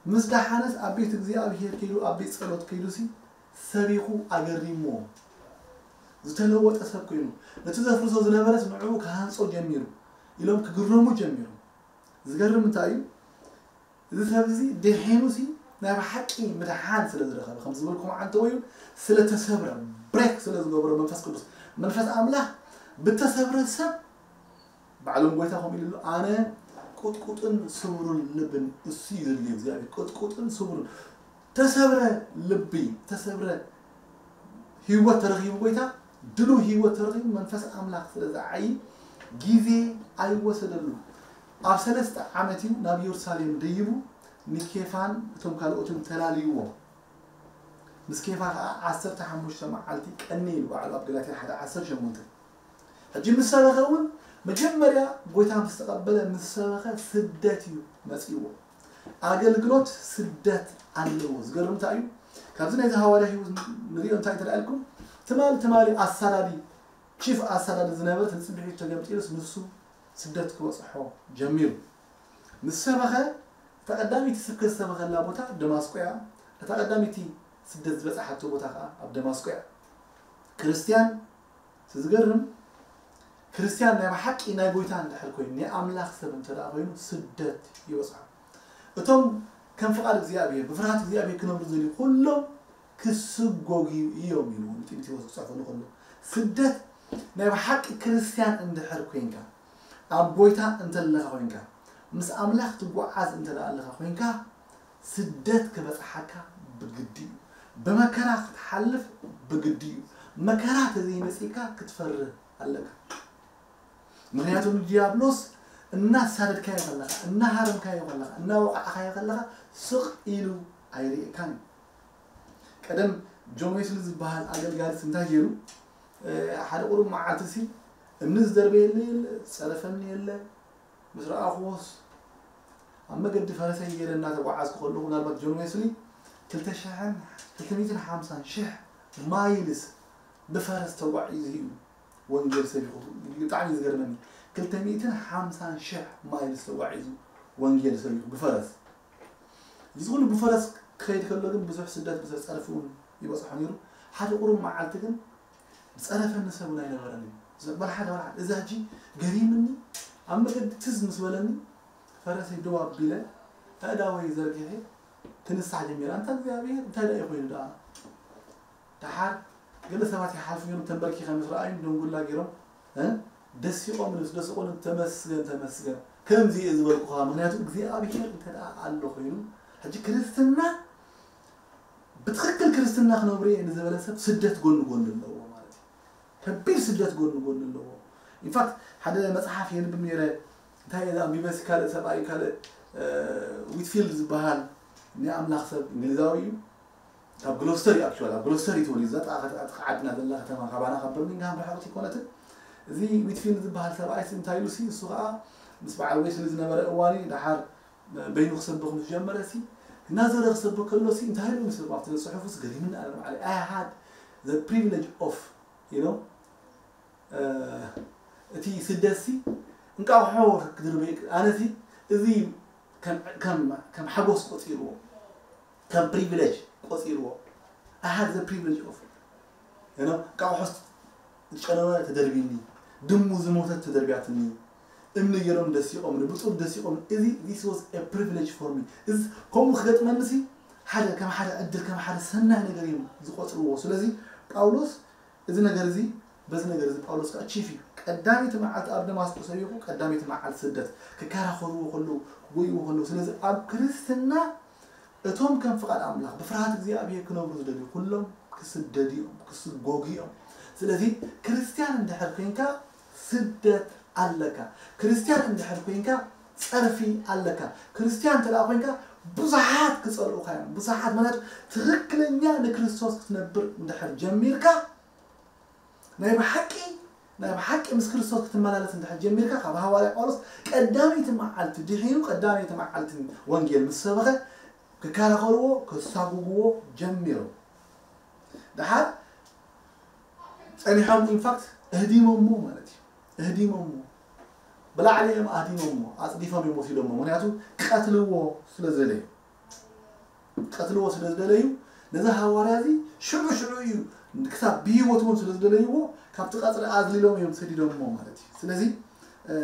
ምስ ደሓነስ ኣብ ቤት እግዚኣብሄር ከይዱ፣ ኣብ ቤት ጸሎት ከይዱሲ ሰቢኹ ኣገሪምዎ። ዝተለወጠ ሰብ ኮይኑ፣ ነቲ ዘፍርሶ ዝነበረስ ንዕኡ ክሃንጾ ጀሚሩ ኢሎም ክግረሙ ጀሚሩ። ዝገርም እንታይ እዩ? እዚ ሰብ እዚ ደሒኑሲ ናይ ብሓቂ ምድሓን ስለ ዝረኸበ፣ ከም ዝበልኩም ዓንተ ወይ ስለ ተሰብረ፣ ብሬክ ስለ ዝገብሮ መንፈስ ቅዱስ፣ መንፈስ ኣምላኽ ብተሰብረ ሰብ ባዕሎም ጎይታ ከምኡ ኢሉ ኣሎ፣ "ኣነ ቁጥቁጥን ስቡርን ልብን እሱ እዩ ዘድልዮ እግዚኣብሔር፣ ቁጥቁጥን ስቡርን." ተሰብረ ልቢ፣ ተሰብረ ህይወት ተረኺቡ ጎይታ፣ ድሉው ህይወት ተረኺቡ መንፈስ ኣምላኽ ስለ ዝዓዪ ግዜ ኣይወሰደሉ። ኣብ ሰለስተ ዓመት እዩ ናብ ኢየሩሳሌም ደይቡ ንኬፋን እቶም ካልኦትን ተላልይዎም። ምስ ኬፋ ኸዓ ዓሰርተ ሓሙሽተ መዓልቲ ቀኒ ኢሉ ባዕሉ ኣብ ገላትያ ሓደ ዓሰርተ ሸሞንተ። ሕጂ ምስ ሰበኸ እውን መጀመርያ ጎይታ ምስ ተቐበለ ምስ ሰበኸ ስደት እዩ መጺእዎ። ኣገልግሎት ስደት ኣለዎ። ዝገርም እንታይ እዩ? ካብዚ ናይዚ ሃዋርያ ህይወት ንሪኦ እንታይ እንተ ደኣ ኢልኩም፣ ትማሊ ትማሊ ኣሳዳዲ፣ ቺፍ ኣሳዳዲ ዝነበረ እቲ ጽንሒቱ ተገምጢሉስ ንሱ ስደት ክበጽሖ ጀሚሩ። ምስ ሰበኸ፣ እታ ቀዳመይቲ ስብከት ዝሰበኸላ ቦታ ደማስቆ እያ። እታ ቀዳመይቲ ስደት ዝበጽሓቶ ቦታ ኸዓ ኣብ ደማስቆ እያ። ክርስትያን፣ እቲ ዝገርም፣ ክርስትያን ናይ ብሓቂ ናይ ጎይታ እንድሕር ኮይኑ፣ ናይ ኣምላኽ ሰብ እንተ ደኣ ኮይኑ፣ ስደት ይበጽሖ። እቶም ከም ፍቓድ እግዚኣብሔር፣ ብፍርሃት እግዚኣብሔር ክነብሩ ዝደልዩ ኩሎም ክስጎጉ እዮም ኢሉ ንጢሞቴዎስ ክጽሕፈሉ ከሎ፣ ስደት ናይ ብሓቂ ክርስትያን እንድሕር ኮይንካ፣ ኣብ ጎይታ እንተለኻ ኮይንካ፣ ምስ ኣምላኽ ትጓዓዝ እንተ ደኣ ኣለኻ ኮይንካ፣ ስደት ክበጽሓካ ብግዲ እዩ። ብመከራ ክትሓልፍ ብግዲ እዩ። መከራ ተዘይመጺእካ ክትፈርህ ኣለካ። ምክንያቱ ንዲያብሎስ እናሳደድካዮ ከለኻ፣ እናሃረምካዮ ከለኻ፣ እናወቃዕካዮ ከለኻ ስቕ ኢሉ ኣይርእየካን እዩ። ቀደም ጆን ዌስሊ ዝበሃል ኣገልጋሊ እንታይ ገይሩ? ሓደ ቁሩብ መዓልቲ ሲ እምኒ ዝደርበየኒ የለ፣ ዝጸረፈኒ የለ። ምስ ረኣኹዎስ ኣብ መገዲ ፈረሰይ ገይረ እናተጓዓዝኩ ከለኹ፣ ምናልባት ጆን ዌስሊ ክልተ ሽሕን ክልተ ሚእትን ሓምሳን ሽሕ ማይልስ ብፈረስ ተጓዒዙ እዩ ወንጌል ሰቢኹ። ብጣዕሚ እዩ ዝገርመኒ። ክልተ ሚእትን ሓምሳን ሽሕ ማይልስ ተጓዒዙ ወንጌል ሰቢኹ ብፈረስ። እዚ ኩሉ ብፈረስ ክኸይድ ከሎ ግን ብዙሕ ስደት፣ ብዙሕ ጸርፊ እውን ይበጽሖ ነይሩ። ሓደ ቁሩብ መዓልቲ ግን ዝጸረፈኒ ሰብ እውን ኣይነበረን እዩ። ዘ-፣ በል ሓደ፣ በል ሓደ። እዚ ሕጂ ገሪምኒ፣ ኣብ መገዲ ትዝ ምስ በለኒ፣ ፈረሰይ ደው ኣቢለ፣ ኣእዳወይ ዘርጊሐ ክንሳሕ ጀሚረ። ኣንታ እግዚኣብሔር፣ እንታይ ደኣ እዩ ኮይኑ ደኣ? ደሓር ገለ ሰባት ይሓልፉ ነይሮም፣ ተንበርኪኸ ምስ ረኣዩ፣ ደንጉላ ገይሮም፣ እ? ደሲቖም፣ ምስ ደስቑን፣ "ተመስገን፣ ተመስገን፣ ከምዚ እየ ዝበልኩኻ፣ ምክንያቱ እግዚኣብሔር እንተ ደኣ ኣሎ ኮይኑ፣ ሕጂ ክርስትና፣ ብትኽክል ክርስትና ክነብሩ እየ ንዝበለ ሰብ ስደት ጎኒ ጎኒ ኣለዎ ማለት እዩ። ከቢድ ስደት ጎኒ ጎኒ ኣለዎ። ኢንፋክት፣ ሓደ መጽሓፍ የንብብ ነይረ፣ እንታይ እየ ኣንቢበሲ፣ ካልእ ሰብኣይ፣ ካልእ፣ እ፣ ዊትፊልድ ዝበሃል ናይ ኣምላኽ ሰብ እንግሊዛዊ እዩ። ካብ ግሎስተር እዩ፣ ኣክቹዋሊ፣ ኣብ ግሎስተር እዩ ተወሊዱ። እዛ ጥቓ ከተ-፣ ጥቓ ዓድና ዘላ ከተማ፣ ካባና ካብ በርሚንግሃም ርሕቕቲ ኣይኮነትን። እዚ ዊትፊልድ ዝበሃል ሰብኣይ ሲ እንታይ ኢሉ ሲ፣ እሱ ኸኣ ምስ በዓል ዌስሊ ዝነበረ እዋን እዩ። ደሓር በይኑ ክሰብኽ ምስ ጀመረ ሲ፣ እናዘረ ክሰብኽ ከሎ ሲ፣ እንታይ ኢሉ ምስ ኣብቲ ጽሑፉ ሲ ገሪምኒ ኣነ ንባዕለይ። I had the privilege of፣ you know፣ እ፣ እቲ ስደት ሲ እንቃቑሖ ክድርበ፣ ኣነ ሲ እዚ ከም፣ ከም፣ ከም ሓጎስ ቆጺርዎ፣ ከም ፕሪቪሌጅ ቆጺርዎ። I had the privilege of፣ you know፣ እንቃቑሖ ዝጨነወ ተደርቢኒ፣ ድሙ ዝሞተት ተደርቢያትኒ፣ እምኒ ገይሮም ደሲቖምኒ፣ ብጡብ ደሲቖምኒ። እዚ፣ this was a privilege for me። እዚ ከምኡ ክገጥመኒ ሲ ሓደ፣ ከም ሓደ ዕድል፣ ከም ሓደ ሰናይ ነገር እዮም ዝቆጽርዎ። ስለዚ ጳውሎስ እዚ ነገር እዚ፣ በዚ ነገር እዚ ጳውሎስ ከኣ ቺፍ እዩ። ቀዳመይቲ መዓልቲ ኣብ ደማስቆ ሰቢኹ፣ ቀዳመይቲ መዓልቲ ስደት፣ ክከራኸርዎ ከለዉ፣ ክጎይዎ ከለዉ። ስለዚ ኣብ ክርስትና እቶም ከም ፍቓድ ኣምላኽ ብፍርሃት እግዚኣብሔር ክነብሩ ዝደልዩ ኩሎም ክስደዱ እዮም፣ ክስጎጉ እዮም። ስለዚ ክርስትያን እንድሕር ኮይንካ ስደት ኣለካ። ክርስትያን እንድሕር ኮይንካ ጸርፊ ኣለካ። ክርስትያን እንተ ደኣ ኮይንካ ብዙሓት ክጸልኡኻ እዮም። ብዙሓት ማለት ትኽክለኛ ንክርስቶስ ክትነብር እንድሕር ጀሚርካ ናይ ብሓቂ፣ ናይ ብሓቂ ምስ ክርስቶስ ክትመላለስ እንድሕር ጀሚርካ፣ ካብ ሃዋርያ ጳውሎስ ቀዳመይቲ መዓልቲ ድሒኑ፣ ቀዳመይቲ መዓልቲ ወንጌል ምስ ሰበኸ፣ ክከራኸርዎ፣ ክሳጉግዎ ጀሚሮም። ደሓር ጸኒሖም፣ ኢንፋክት፣ እህዲሞሞ ማለት እዩ። እህዲሞሞ። ብላዕሊ እዮም ኣህዲሞሞ፣ ኣጽዲፎም እዮም ወሲዶሞ። ምክንያቱ፣ ክቐትልዎ ስለ ዝደለዩ። ክቐትልዎ ስለ ዝደለዩ፣ ነዚ ሃዋርያ እዚ ሽዑ ሽዑ እዩ፣ ክሳብ ብህይወት እውን ስለ ዝደለይዎ፣ ካብቲ ቀጽሪ ኣዝሊሎም እዮም ሰዲዶሞ ማለት እዩ። ስለዚ፣ እ፣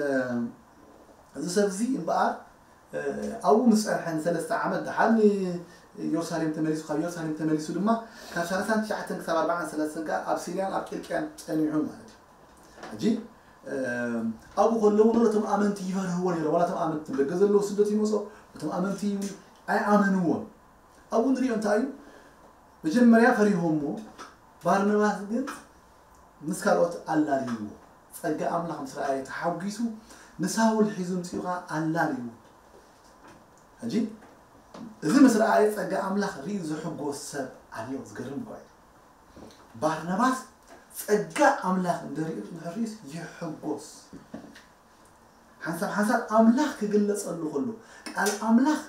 እዚ ሰብ እዚ እምበኣር፣ እ፣ ኣብኡ ምስ ጸንሐ ንሰለስተ ዓመት ደሓር ንኢየሩሳሌም ተመሊሱ፣ ካብ ኢየሩሳሌም ተመሊሱ ድማ ካብ ሰላሳን ትሽዓተን ክሳብ ኣርባዓን ሰለስተን ከኣ ኣብ ሲርያን ኣብ ቂልቅያን ጸኒሑ ማለት እዩ። ሕጂ፣ እ፣ ኣብኡ ከለዉ ነቶም ኣመንቲ ይፈርህዎ ነይሮም። ዋላ እቶም ኣመንቲ ደገ ዘለዉ ስደት ይመጾ፣ እቶም ኣመንቲ ኣይኣመንዎን። ኣብኡ ንሪኦ እንታይ እዩ? መጀመርያ ፈሪሆሞ፣ ባርናባስ ግን ምስ ካልኦት ኣላልይዎ። ጸጋ ኣምላኽ ምስ ረኣየ ተሓጒሱ፣ ንሳውል ሒዙ ምጺኡ ኸኣ ኣላልይዎ። ሕጂ፣ እዚ ምስ ረኣየ ጸጋ ኣምላኽ ርእዩ ዝሕጎስ ሰብ ኣሎ። ዝገርም እኳ እዩ። ባርናባስ ጸጋ ኣምላኽ እንድሪኡ፣ እንድሕር ርእዩስ ይሕጎስ። ሓንሳብ ሓንሳብ ኣምላኽ ክግለጸሉ ከሎ፣ ቃል ኣምላኽ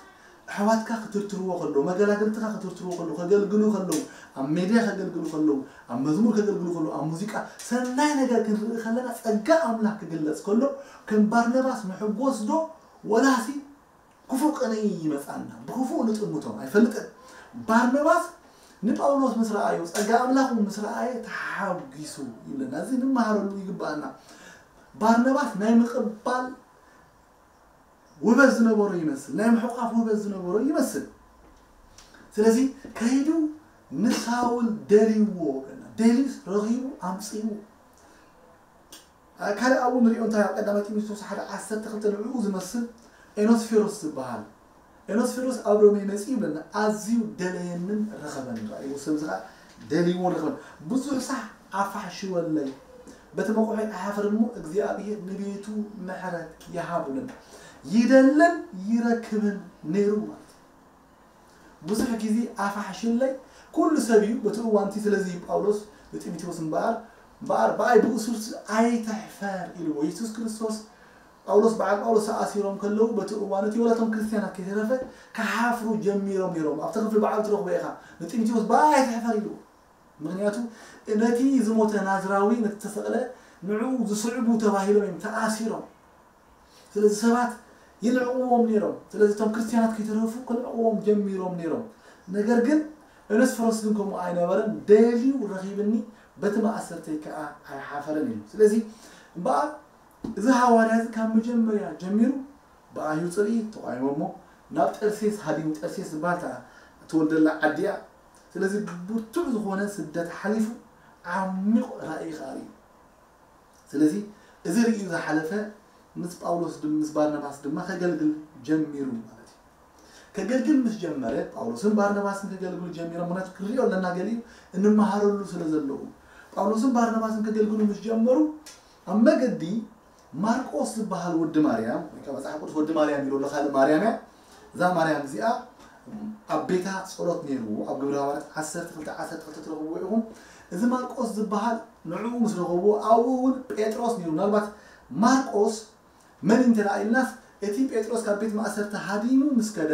ኣሕዋትካ ክትርትርዎ ከለዉ፣ መገላግልትኻ ክትርትርዎ ከለዉ፣ ከገልግሉ ከለዉ፣ ኣብ ሜድያ ከገልግሉ ከለዉ፣ ኣብ መዝሙር ከገልግሉ ከለዉ፣ ኣብ ሙዚቃ ሰናይ ነገር ክንርኢ ከለና፣ ጸጋ ኣምላኽ ክግለጽ ከሎ፣ ከም ባርናባስ ንሕጎስ ዶ ወላሲ ክፉእ ቅንኢ ይመጻና፣ ብክፉእ ንጥምቶም፣ ኣይፈልጥን። ባርናባስ ንጳውሎስ ምስ ረኣዮ፣ ጸጋ ኣምላኽ እውን ምስ ረኣየ ተሓጒሱ ይብለና። እዚ ንመሃረሉ ይግባኣና። ባርናባስ ናይ ምቕባል ውበት ዝነበሮ ይመስል፣ ናይ ምሕቋፍ ውበት ዝነበሮ ይመስል። ስለዚ ከይዱ ንሳውል ደልይዎ፣ ደልዩስ ረኺቡ ኣምጺእዎ። ካልእ ኣብኡ ንሪኦ እንታይ ኣብ ቀዳማይ ጢሞቴዎስ ሓደ ዓሰርተ ክልተ ንዕኡ ዝመስል ኤኖስፌሮስ ዝበሃል። ኤኖስፌሮስ ኣብ ሮሜ መጺኡ ይብለና፣ ኣዝዩ ደለየንን ረኸበን። ራእይዎ ሰብ ዝኻ ደልይዎን ረኸበን። ብዙሕ ሳሕ ኣፋሕሽወለይ፣ በቲ መቑሒ ኣይሓፍርን እሞ እግዚኣብሔር ንቤቱ ምሕረት ይሃብ ይብለና። ይደልን ይረክብን ነይሩ ማለት እዩ። ብዙሕ ግዜ ኣፋሕሽለይ ኩሉ ሰብ እዩ በቲ እዋንቲ። ስለዚ እዩ ጳውሎስ ንጢሞቴዎስ እምበኣር እምበኣር ብኣይ ብእሱር ኣይትሕፈር ኢልዎ። የሱስ ክርስቶስ ጳውሎስ በዓል ጳውሎስ ተኣሲሮም ከለዉ በቲ እዋን እቲ ወላቶም ክርስትያናት ከይተረፈ ክሓፍሩ ጀሚሮም ነይሮም። ኣብቲ ክፍሊ በዓል ትረኽቦ ኢኻ። ንጢሞቴዎስ ብኣይ ኣይትሕፈር ኢልዎ። ምክንያቱ ነቲ ዝሞተ ናዝራዊ ነቲ ተሰቕለ ንዕኡ ዝስዕቡ ተባሂሎም እዮም ተኣሲሮም። ስለዚ ሰባት ይንዕቕዎም ነይሮም። ስለዚ እቶም ክርስትያናት ከይተረፉ ክንዕቕዎም ጀሚሮም ነይሮም። ነገር ግን እነስፈሮስ ግን ከምኡ ኣይነበረን። ደልዩ ረኺብኒ፣ በቲ ማእሰርተይ ከኣ ኣይሓፈረን እዩ። ስለዚ እምበኣር እዚ ሃዋርያ እዚ ካብ መጀመርያ ጀሚሩ ብኣይሁድ ጽልኢ ተቋይሞሞ ናብ ጠርሴስ ሃዲሙ፣ ጠርሴስ ዝበሃል እታ እትወልደላ ዓዲ እያ። ስለዚ ብርቱዕ ዝኾነ ስደት ሓሊፉ ዓሚቕ ራእይ ከኣ ርእዩ። ስለዚ እዚ ርእዩ ዝሓለፈ ምስ ጳውሎስ ምስ ባርናባስ ድማ ከገልግል ጀሚሩ ማለት እዩ። ከገልግል ምስ ጀመረ ጳውሎስን ባርናባስን ከገልግሉ ጀሚሮም። ምክንያቱ ክንሪኦ ኣለና፣ ገሊኡ እንመሃረሉ ስለ ዘለዉ። ጳውሎስን ባርናባስን ከገልግሉ ምስ ጀመሩ ኣብ መገዲ ማርቆስ ዝበሃል ወዲ ማርያም ወይ ከዓ መፅሓፍ ቅዱስ ወዲ ማርያም ኢሉ ኣሎ፣ ካልእ ማርያም እያ። እዛ ማርያም እዚኣ ኣብ ቤታ ፀሎት ነይርዎ። ኣብ ግብረ ሃዋርያት ዓሰርተ ክልተ ዓሰርተ ክልተ ትረኽብዎ ኢኹም። እዚ ማርቆስ ዝበሃል ንዕኡ ምስ ረኸብዎ ኣብኡ እውን ጴጥሮስ ነይሩ። ምናልባት ማርቆስ መን እንተ ኢልናስ እቲ ጴጥሮስ ካብ ቤት ማእሰርቲ ሃዲሙ ምስ ከደ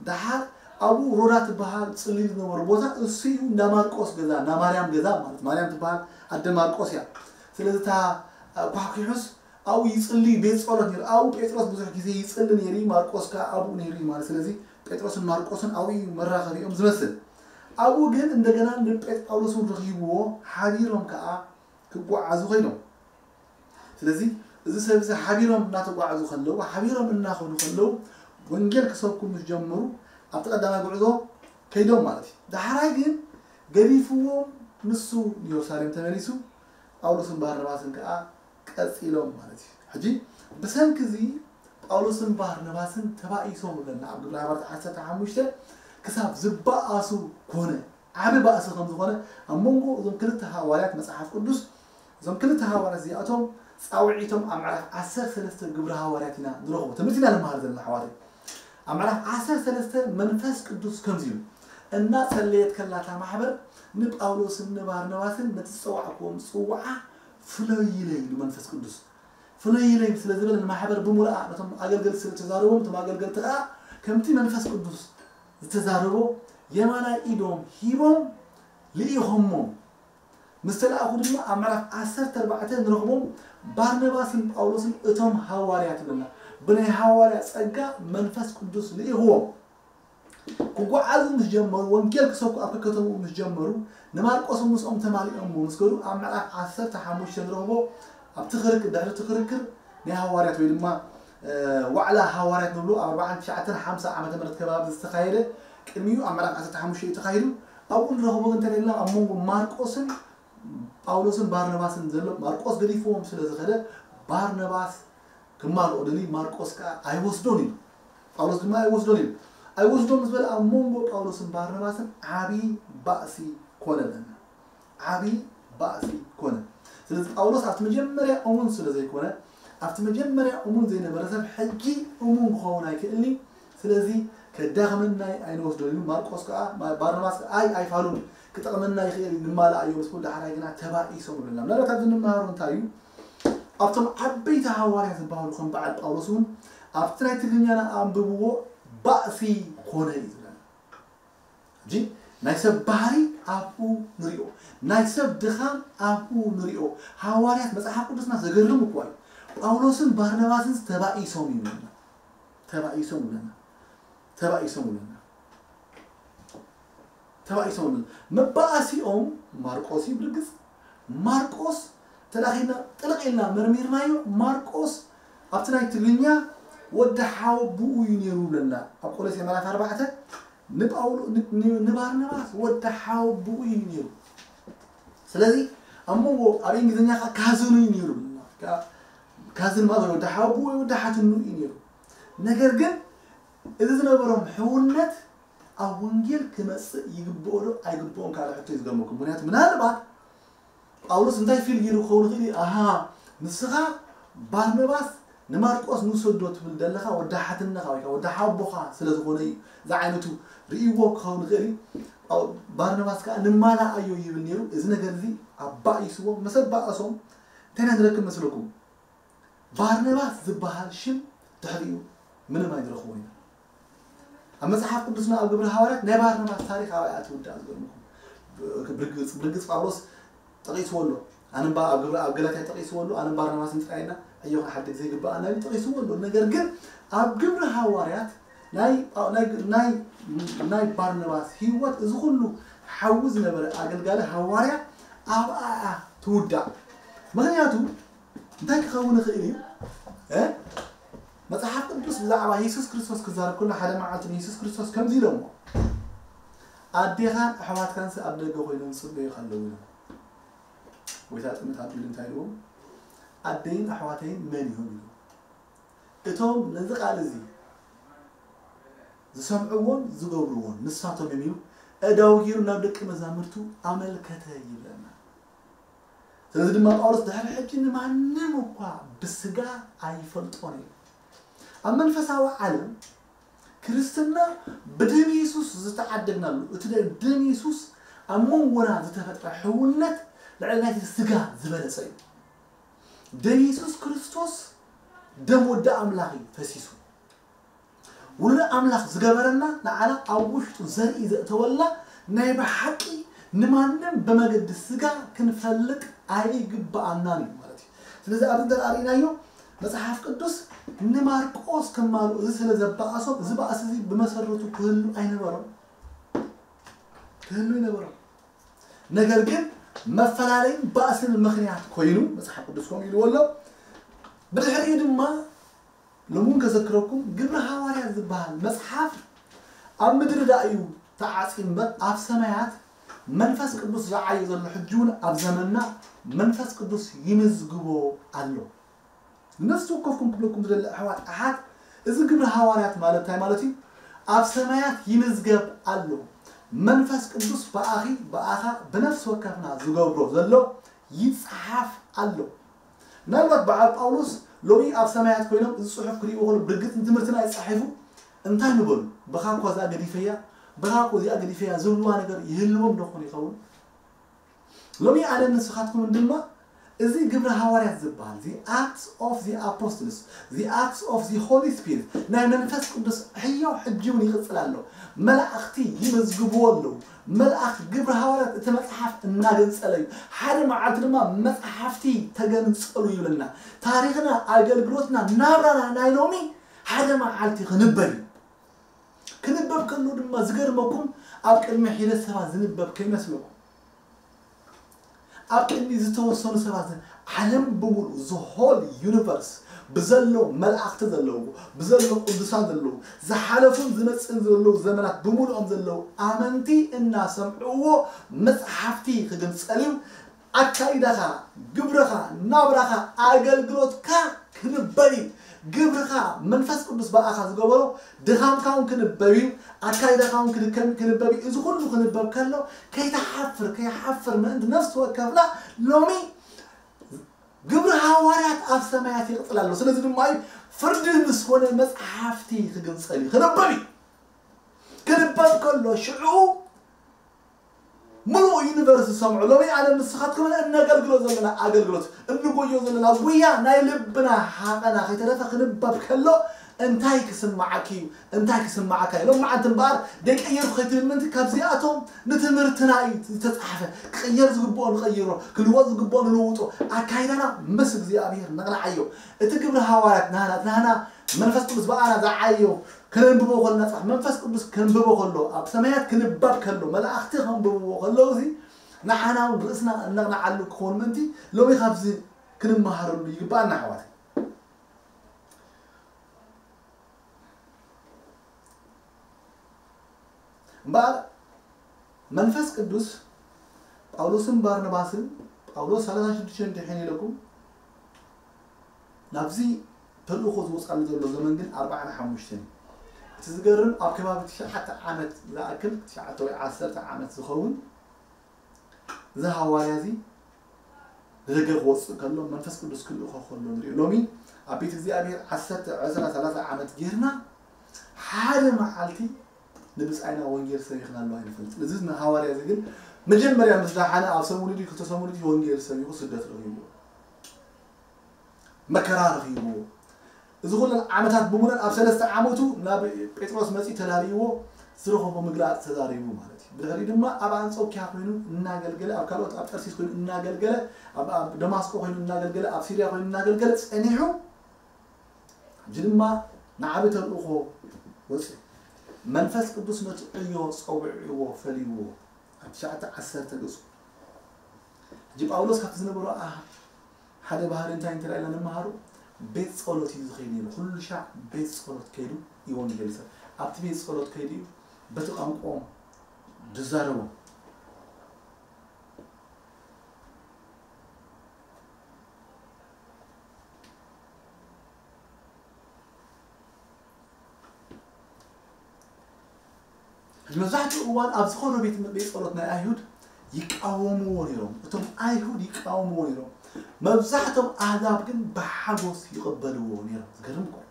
ደሓር ኣብኡ ሮዳ ትበሃል ፅልል ዝነበሩ ቦታ እሱ እዩ። እንዳ ማርቆስ ገዛ፣ እንዳ ማርያም ገዛ ማለት ማርያም ትበሃል ኣደ ማርቆስ እያ። ስለዚ እታ ኳሕኪሑስ ኣብኡ ይጽሊ፣ ቤት ጸሎት ነይሩ። ኣብኡ ጴጥሮስ ብዙሕ ግዜ ይጽሊ ነይሩ፣ ማርቆስ ከኣ ኣብኡ ነይሩ እዩ ማለት። ስለዚ ጴጥሮስን ማርቆስን ኣብኡ እዩ መራኸቢኦም ዝመስል። ኣብኡ ግን እንደገና ንጴጥ ጳውሎስ እውን ረኺብዎ፣ ሓቢሮም ከኣ ክጓዓዙ ኮይኖም። ስለዚ እዚ ሰብ እዚ ሓቢሮም እናተጓዓዙ ከለዉ፣ ሓቢሮም እናኸዱ ከለዉ ወንጌል ክሰብኩ ምስ ጀመሩ ኣብቲ ቀዳማይ ጉዕዞ ከይዶም ማለት እዩ። ዳሕራይ ግን ገዲፍዎም ንሱ ንየሩሳሌም ተመሊሱ፣ ጳውሎስን ባርናባስን ከኣ ቀጺሎም ማለት እዩ። ሕጂ ብሰንኪ እዚ ጳውሎስን ባርናባስን ተባኢሶም ይብለና ኣብ ግብረ ሃዋርያት ዓሰርተ ሓሙሽተ ክሳብ ዝበኣሱ ኮነ። ዓቢ ባእሲ ከም ዝኾነ ኣብ መንጎ እዞም ክልተ ሃዋርያት መጽሓፍ ቅዱስ እዞም ክልተ ሃዋርያት እዚኣቶም ጻውዒቶም ኣብ ምዕራፍ ዓሰርተ ሰለስተ ግብረ ሃዋርያት ኢና ንረኽቦ። ትምህርቲ ኢና ንመሃር ዘለና ኣሕዋተይ። ኣብ ምዕራፍ ዓሰርተ ሰለስተ መንፈስ ቅዱስ ከምዚ ኢሉ እናጸለየት ከላ እታ ማሕበር ንጳውሎስን ንባርናባስን ነቲ ዝጸዋዕክዎም ጽውዓ ፍለዩለይ ኢሉ መንፈስ ቅዱስ ፍለዩለይ ስለ ዝበለ ንማሕበር ብምሉኣ ነቶም ኣገልገልቲ ስለ ዝተዛረቦም እቶም ኣገልገልቲ ከኣ ከምቲ መንፈስ ቅዱስ ዝተዛረቦ የማናይ ኢዶም ሂቦም ልኢኾሞም። ምስ ተላእኩ ድማ ኣብ ምዕራፍ ዓሰርተ ኣርባዕተ ንረኽቦም ባርናባስን ጳውሎስን እቶም ሃዋርያት ይብለና። ብናይ ሃዋርያ ጸጋ መንፈስ ቅዱስ ልኢኽዎም። ክጓዓዙ ምስ ጀመሩ፣ ወንጌል ክሰብኩ ኣብ ከከተምኡ ምስ ጀመሩ፣ ንማርቆስ ምስኦም ተማሊኦሞ ምስ ከዱ ኣብ ምዕራፍ ዓሰርተ ሓሙሽተ ንረኽቦ። ኣብቲ ክርክር፣ ድሕሪ እቲ ክርክር ናይ ሃዋርያት ወይ ድማ እ፣ ዋዕላ ሃዋርያት ንብሎ ኣብ ኣርባዓን ትሽዓተን ሓምሳ ዓመተ ምህረት ከባቢ ዝተኻየደ፣ ቅድሚኡ ኣብ ምዕራፍ ዓሰርተ ሓሙሽተ እዩ ተኻሂዱ። ኣብኡ ንረኽቦ ግን እንተደልና ኣብ መንጎ ማርቆስን ጳውሎስን ባርናባስን ዘሎ፣ ማርቆስ ገዲፍዎም ስለ ዝኸደ ባርናባስ ክማልኦ ደልዩ፣ ማርቆስ ከኣ ኣይወስዶን ኢሉ። ጳውሎስ ድማ ኣይወስዶን ኢሉ። ኣይወስዶን ምስ በለ ኣብ መንጎ ጳውሎስን ባርናባስን ዓቢ ባእሲ ኮነ ኣለና። ዓቢ ባእሲ ኮነ። ስለዚ ጳውሎስ ኣብቲ መጀመርያ እሙን ስለ ዘይኮነ፣ ኣብቲ መጀመርያ እሙን ዘይነበረ ሰብ ሕጂ እሙን ክኸውን ኣይክእልን እዩ። ስለዚ ከዳኽመና ኣይንወስዶን ኢሉ። ማርቆስ ከኣ፣ ማ-፣ ባርናባስ ከኣ ኣይ ኣይፋሉን፣ ክጠቕመና ይኽእል እዩ፣ ንማልኣዮ ምስ በሉ ዳሕራይ ግና ተባኢሶም ይብለና። ምናልባት ኣብዚ እንመሃሮ እንታይ እዩ? ኣብቶም ዓበይቲ ሃዋርያ ዝበሃሉ ከም በዓል ጳውሎስ እውን ኣብቲ ናይ ትግርኛና ኣንብብዎ ባእሲ ኮነ እዩ ዝብለና። ሕጂ ናይ ሰብ ባህሪ ኣብኡ ንሪኦ፣ ናይ ሰብ ድኻም ኣብኡ ንሪኦ። ሃዋርያት መጽሓፍ ቅዱስና ዘገርም እኳ እዩ። ጳውሎስን ባርናባስን ተባኢሶም ይብለና። ተባኢሶም ይብለና። ተባኢሶም ይብለና። ተባኢሶም ይብለና። መባኣሲኦም ማርቆስ እዩ ብርግጽ። ማርቆስ ተላኺልና ጥልቕ ኢልና መርሚርናዮ። ማርቆስ ኣብቲ ናይ ትግርኛ ወዲ ሓወብኡ እዩ ነይሩ ይብለና። ኣብ ቆሎሴ ምዕራፍ ኣርባዕተ ንጳውሎ-፣ ን-፣ ን-፣ ንባርናባስ ወዲ ሓወብኡ እዩ ነይሩ። ስለዚ ኣብ መንጎ ኣብ እንግሊዝኛ ከኣ ካዝኑ እዩ ነይሩ ይብለና። ካዝን ማለት ወዲ ሓቡ ወይ ወዲ ሓትኑ እዩ ነይሩ። ነገር ግን እዚ ዝነበሮም ሕውነት ኣብ ወንጌል ክመጽእ ይግብኦ ዶ ኣይግብኦን ካልእ ሕቶ እዩ ዝገርመኩም። ምክንያቱ ምናልባት ጳውሎስ እንታይ ፊል ገይሩ ክኸውን ይኽእል እዩ? ኣሃ፣ ንስኻ ባርነባስ ንማርቆስ ንውሰዶ ትብል ዘለኻ ወዲ ሓትነኻ ወይ ከዓ ወዲ ሓቦኻ ስለ ዝኾነ እዩ። እዚ ዓይነቱ ርእይዎ ክኸውን ይኽእል እዩ። ጳው-፣ ባርነባስ ከዓ ንማላኣዮ ይብል ነይሩ። እዚ ነገር እዚ ኣባኢስዎ፣ መሰል ባእሶም እንታይ ኢና ንረክብ መስለኩም? ባርነባስ ዝበሃል ሽም ድሕሪኡ ምንም ኣይንረኽቦን ኢና። ኣብ መጽሓፍ ቅዱስና ኣብ ግብሪ ሃዋርያት ናይ ባርነባስ ታሪኽ ኣብኣ እያ ትውዳእ ዝገርመኩም። ብርግጽ ብርግጽ ጳውሎስ ጠቒስዎ ኣሎ። ኣነ እምባ ኣብ ግብሪ ኣብ ገላትያ ጠቒስዎ ኣሎ። ኣነ ባርነባስን ጥራይና ዕዮ ክንሓድግ ዘይግብኣና እዩ ጠቒስዎ ኣሎ። ነገር ግን ኣብ ግብሪ ሃዋርያት ናይ ናይ ናይ ናይ ባርነባስ ህይወት እዚ ኩሉ ሓዊ ዝነበረ ኣገልጋሊ ሃዋርያ ኣብኣ እያ ትውዳእ። ምክንያቱ እንታይ ክኸውን ይኽእል እዩ? እ? መጽሓፍ ቅዱስ ብዛዕባ የሱስ ክርስቶስ ክዛረብ ከሎ ሓደ መዓልቲ ንየሱስ ክርስቶስ ከምዚ ኢሎሞ፣ ኣዴኻን ኣሕዋትካንስ ኣብ ደገ ኮይኖም ዝጽበዩኻ ኣለዉ ኢሎም። ጎይታ ጥምት ኣቢሉ እንታይ ኢልዎም? ኣደይን ኣሕዋተይን መን እዮም ኢልዎም። እቶም ነዚ ቃል እዚ ዝሰምዕዎን ዝገብርዎን ንሳቶም እዮም ኢሉ ኣእዳዉ ገይሩ ናብ ደቂ መዛሙርቱ ኣመልከተ ይብለና። ስለዚ ድማ ጳውሎስ ድሕሪ ሕጂ ንማንም እኳ ብስጋ ኣይፈልጦን እዩ። ኣብ መንፈሳዊ ዓለም ክርስትና ብደም የሱስ ዝተዓደግናሉ፣ እቲ ደ-፣ ደም የሱስ ኣብ መንጎና ዝተፈጥረ ሕውነት ልዕሊ ናይቲ ስጋ ዝበለጸ እዩ። ደም የሱስ ክርስቶስ ደም ወዲ ኣምላኽ እዩ ፈሲሱ። ውሉድ ኣምላኽ ዝገበረና ንዓና ኣብ ውሽጡ ዘርኢ ዘእተወልና ናይ ብሓቂ ንማንም ብመገዲ ስጋ ክንፈልጥ ኣይግብኣናን እዩ ማለት እዩ። ስለዚ ኣብዚ እንተ ርኢናዮ መጽሓፍ ቅዱስ ንማርቆስ ከማሉ እዚ ስለ ዘባእሶም እዚ ባእሲ እዚ ብመሰረቱ ክህሉ ኣይነበሮም። ክህሉ ኣይነበሮም። ነገር ግን መፈላለይን ባእስን ምኽንያት ኮይኑ መጽሓፍ ቅዱስ ከምኡ ኢልዎ ኣሎ። ብድሕሪኡ ድማ ሎሚ እውን ከዘክረኩም ግብሪ ሃዋርያት ዝበሃል መጽሓፍ ኣብ ምድሪ ዳ እዩ ተዓጽዩ እምበር ኣብ ሰማያት መንፈስ ቅዱስ ዝዓዩ ዘሎ ሕጂ እውን ኣብ ዘመንና መንፈስ ቅዱስ ይምዝግቦ ኣሎ። ንነፍሲ ወከፍኩም ክብለኩም ዝደሊ ኣሕዋት ኣሓት እዚ ግብሪ ሃዋርያት ማለት እንታይ ማለት እዩ? ኣብ ሰማያት ይምዝገብ ኣሎ። መንፈስ ቅዱስ ብኣኺ ብኣኻ ብነፍሲ ወከፍና ዝገብሮ ዘሎ ይጽሓፍ ኣሎ። ምናልባት በዓል ጳውሎስ ሎሚ ኣብ ሰማያት ኮይኖም እዚ ጽሑፍ ክርእይዎ ከሎ ብርግጽ ንትምህርትና ይጻሒፉ እንታይ ምበሉ? ብኻ እኳ እዚኣ ገዲፈያ፣ ብኻ እኮ እዚኣ ገዲፈያ ዝብልዋ ነገር ይህልዎም ዶ ኾን ይኸውን? ሎሚ ኣነ ንስኻትኩምን ድማ እዚ ግብሪ ሃዋርያት ዝበሃል the Acts of the Apostles, the Acts of the Holy Spirit ናይ መንፈስ ቅዱስ ሕያው ሕጂ እውን ይቕጽል ኣሎ። መላእኽቲ ይመዝግብዎ ኣለዉ። መልኣኽ ግብሪ ሃዋርያት እቲ መጽሓፍ እናገንጸለ እዩ። ሓደ መዓልቲ ድማ መጽሓፍቲ ተገንጸሉ ይብለና። ታሪኽና፣ ኣገልግሎትና፣ ናብራና ናይ ሎሚ ሓደ መዓልቲ ክንበል እዩ። ክንበብ ከሎ ድማ ዝገርመኩም ኣብ ቅድሚ ሒደት ሰባት ዝንበብ ከይመስለኩም። ኣብ ቅድሚ ዝተወሰኑ ሰባት ዓለም ብምሉእ the whole universe ብዘሎ መላእኽቲ ዘለዉ ብዘሎ ቅዱሳን ዘለዉ ዝሓለፉን ዝመጽእን ዘለዉ ዘመናት ብምሉኦም ዘለዉ ኣመንቲ እናሰምዕዎ መጽሓፍቲ ክግንጸል እዩ። ኣካይዳኻ፣ ግብርኻ፣ ናብራኻ፣ ኣገልግሎትካ ክንበብ እዩ። ግብርኻ መንፈስ ቅዱስ ብኣኻ ዝገበሮ ድኻምካ እውን ክንበብ እዩ። ኣካይዳኻ እውን ክንከም ክንበብ እዩ። እዚ ኩሉ ክንበብ ከሎ ከይትሓፍር ከይሓፍር ምእንቲ ነፍሲ ወከፍና ሎሚ ግብሪ ሃዋርያት ኣብ ሰማያት ይቕጽል ኣሎ። ስለዚ ድማ እዩ ፍርዲ ምስ ኮነ መጽሓፍቲ ክግንጸል እዩ። ክንበብ እዩ። ክንበብ ከሎ ሽዑ ምሉእ ዩኒቨርስ ዝሰምዖ ሎሚ ኣነ ንስኻትኩም እነገልግሎ ዘለና ኣገልግሎት እንጎዮ ዘለና ጉያ ናይ ልብና ሓቐና ከይተረፈ ክንባብ ከሎ እንታይ ክስማዓኪ እዩ? እንታይ ክስማዓካ እዩ? ሎም መዓልቲ እምበኣር ደይቀየርኩ ከይትብል ምእንቲ ካብዚኣቶም ንትምህርትና እዩ ዝተፃሓፈ። ክቕየር ዝግብኦ ንቐይሮ፣ ክልወጥ ዝግብኦ ንልውጦ። ኣካይዳና ምስ እግዚኣብሔር ነቕንዓዮ። እቲ ግብሪ ሃዋርያት ናህና ናህና መንፈስ ቅዱስ ብኣና ዝዓዮ ከነንብቦ ከለና ጽባሕ መንፈስ ቅዱስ ከንብቦ ከሎ ኣብ ሰማያት ክንባብ ከሎ መላእኽቲ ከንብብዎ ከለዉ እዚ ንዓና እውን ርእስና እነቕንዓሉ ክኸውን ምእንቲ ሎሚ ካብዚ ክንመሃረሉ ይግባኣና ኣሕዋት። እምበኣር መንፈስ ቅዱስ ጳውሎስን ባርናባስን ጳውሎስ ሰላሳ ሽዱሽተ እንዲሕን ኢለኩም ናብዚ ተልእኾ ዝወፃሉ ዘሎ ዘመን ግን ኣርባዓን ሓሙሽተን እዩ። እቲ ዝገርም፣ ኣብ ከባቢ ትሽዓተ ዓመት ዝኣክል፣ ትሽዓተ ወይ ዓሰርተ ዓመት ዝኸውን፣ እዚ ሃዋርያ እዚ ንደገ ክወፅእ ከሎ፣ መንፈስ ቅዱስ ክልእኾ ከሎ ንሪኦ። ሎሚ ኣብ ቤት እግዚኣብሔር ዓሰርተ፣ ዕስራ፣ ሰላሳ ዓመት ጌርና፣ ሓደ መዓልቲ ንብፃይና ወንጌል ሰቢኽናሉ ኣይንፈልጥን። እዚ ሃዋርያ እዚ ግን መጀመርያ ምስ ደሓነ ኣብ ሰሙን ድዩ ክልተ ሰሙን ድዩ ወንጌል ሰቢኹ ስደት ረኺብዎ፣ መከራ ረኺብዎ። እዚ ኩለን ዓመታት ብምሉእን ኣብ ሰለስተ ዓመቱ ናብ ጴጥሮስ መፂኡ ተላልይዎ፣ ዝረኸቦ ምግላፅ ተዛሪቡ ማለት እዩ። ብድሕሪኡ ድማ ኣብ ኣንጾኪያ ኮይኑ እናገልገለ፣ ኣብ ካልኦት፣ ኣብ ጠርሲስ ኮይኑ እናገልገለ፣ ኣብ፣ ኣብ ደማስቆ ኮይኑ እናገልገለ፣ ኣብ ሲርያ ኮይኑ እናገልገለ ጸኒሑ፣ ሕጂ ድማ ንዓቢ ተልእኾ ወፂኡ። መንፈስ ቅዱስ ነቲ ዕዮ ጸዊዕዎ፣ ፈልይዎ። ኣብ ትሽዓተ ዓሰርተ ገጹ። ሕጂ ጳውሎስ ካብቲ ዝነበሮ ኣ-፣ ሓደ ባህሪ እንታይ እንተ ኢልና ንመሃሮ፣ ቤት ጸሎት እዩ ዝኸይድ ነይሩ። ኩሉ ሻዕ ቤት ጸሎት ከይዱ እዩ ወንጌል ዝሰብኽ። ኣብቲ ቤት ጸሎት ከይዱ እዩ በቲ ቋንቋኦም ዝዛረቦም። ሕጂ መብዛሕትኡ እዋን ኣብ ዝኾነ ቤት፣ ቤት ጸሎት ናይ ኣይሁድ ይቃወምዎ ነይሮም። እቶም ኣይሁድ ይቃወምዎ ነይሮም። መብዛሕቶም ኣህዛብ ግን ብሓጎስ ይቕበልዎ ነይሮም። ዝገርም እኮ እዩ።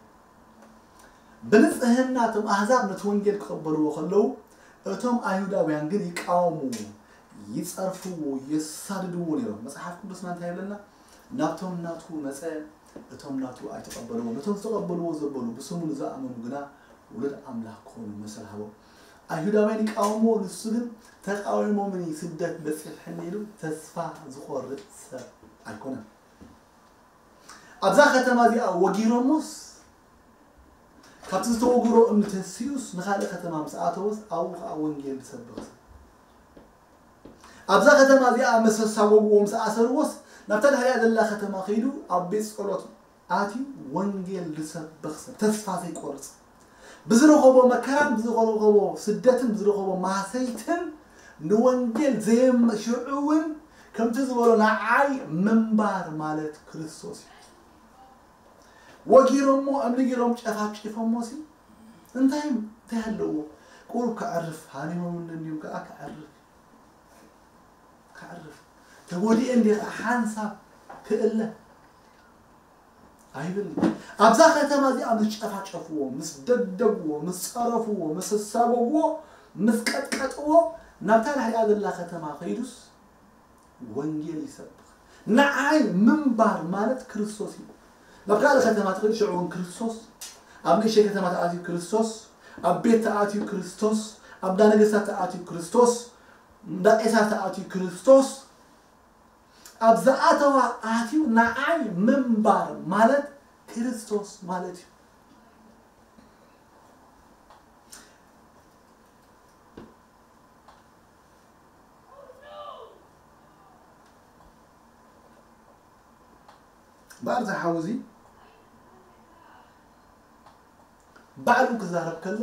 ብንጽህና እቶም ኣህዛብ ነቲ ወንጌል ክቕበልዎ ከለዉ፣ እቶም ኣይሁዳውያን ግን ይቃወምዎ፣ ይጸርፍዎ፣ የሳድድዎ ነይሮም። መጽሓፍ ቅዱስና እንታይ ይብለና? ናብቶም ናቱ መጸ፣ እቶም ናቱ ኣይተቐበልዎ። ነቶም ዝተቐበልዎ ዘበሉ፣ ብስሙ ንዝኣመኑ ግና ውሉድ ኣምላኽ ክኾኑ መሰል ሃቦም። ኣይሁዳውያን ይቃወምዎ፣ ንሱ ግን ተቃዊሞምኒ ስደት በጺሕኒ ኢሉ ተስፋ ዝቖርጽ ሰብ ኣይኮነን። ኣብዛ ከተማ እዚኣ ወጊሮሞስ፣ ካብቲ ዝተወግሮ እምኒ ተሲኡስ ንኻልእ ከተማ ምስ ኣተወስ፣ ኣብኡ ኸዓ ወንጌል ዝሰብኽ ሰብ። ኣብዛ ከተማ እዚኣ ምስ ኣሳጎግዎ፣ ምስ ኣሰርዎስ፣ ናብታ ድሕሪኣ ዘላ ከተማ ከይዱ ኣብ ቤት ጸሎት ኣትዩ ወንጌል ዝሰብኽ ሰብ፣ ተስፋ ዘይቆርጽ። ብዝረኸቦ መከራን ብዝረኸቦ ስደትን ብዝረኸቦ ማህሰይትን ንወንጌል ዘየም-፣ ሽዑ እውን ከምቲ ዝበሎ ንዓይ ምንባር ማለት ክርስቶስ እዩ። ወጊሮሞ፣ እምኒ ጌሮም ጨፋጭፎሞ ሲ እንታይ፣ እንታይ ኣለዎ? ቁሩብ ከዕርፍ፣ ሃኒሞም እንድዮም ከኣ ከዕርፍ። ከዕርፍ። ተጎዲኤ እንድየ ከኣ ሓንሳብ ክእለ ኣይብል። ኣብዛ ከተማ እዚኣ ምስ ጨፋጨፍዎ፣ ምስ ደብደብዎ፣ ምስ ጸረፍዎ፣ ምስ ኣሳጎግዎ፣ ምስ ቀጥቀጥዎ፣ ናብታ ድሕሪኣ ዘላ ከተማ ከይዱስ ወንጌል ይሰብኽ። ንዓይ ምንባር ማለት ክርስቶስ እዩ። ናብ ካልእ ከተማ ትኸይድ፣ ሽዑ እውን ክርስቶስ። ኣብ ንእሽተይ ከተማ ተኣትዩ ክርስቶስ፣ ኣብ ቤት ተኣትዩ ክርስቶስ፣ ኣብ እንዳ ነገስታት ተኣትዩ ክርስቶስ፣ እንዳ ቄሳር ተኣትዩ ክርስቶስ፣ ኣብ ዝኣተዋ ኣትዩ ንዓይ ምንባር ማለት ክርስቶስ ማለት እዩ። እምበኣር እዚ ሓው እዚ ባዕሉ ክዛረብ ከሎ፣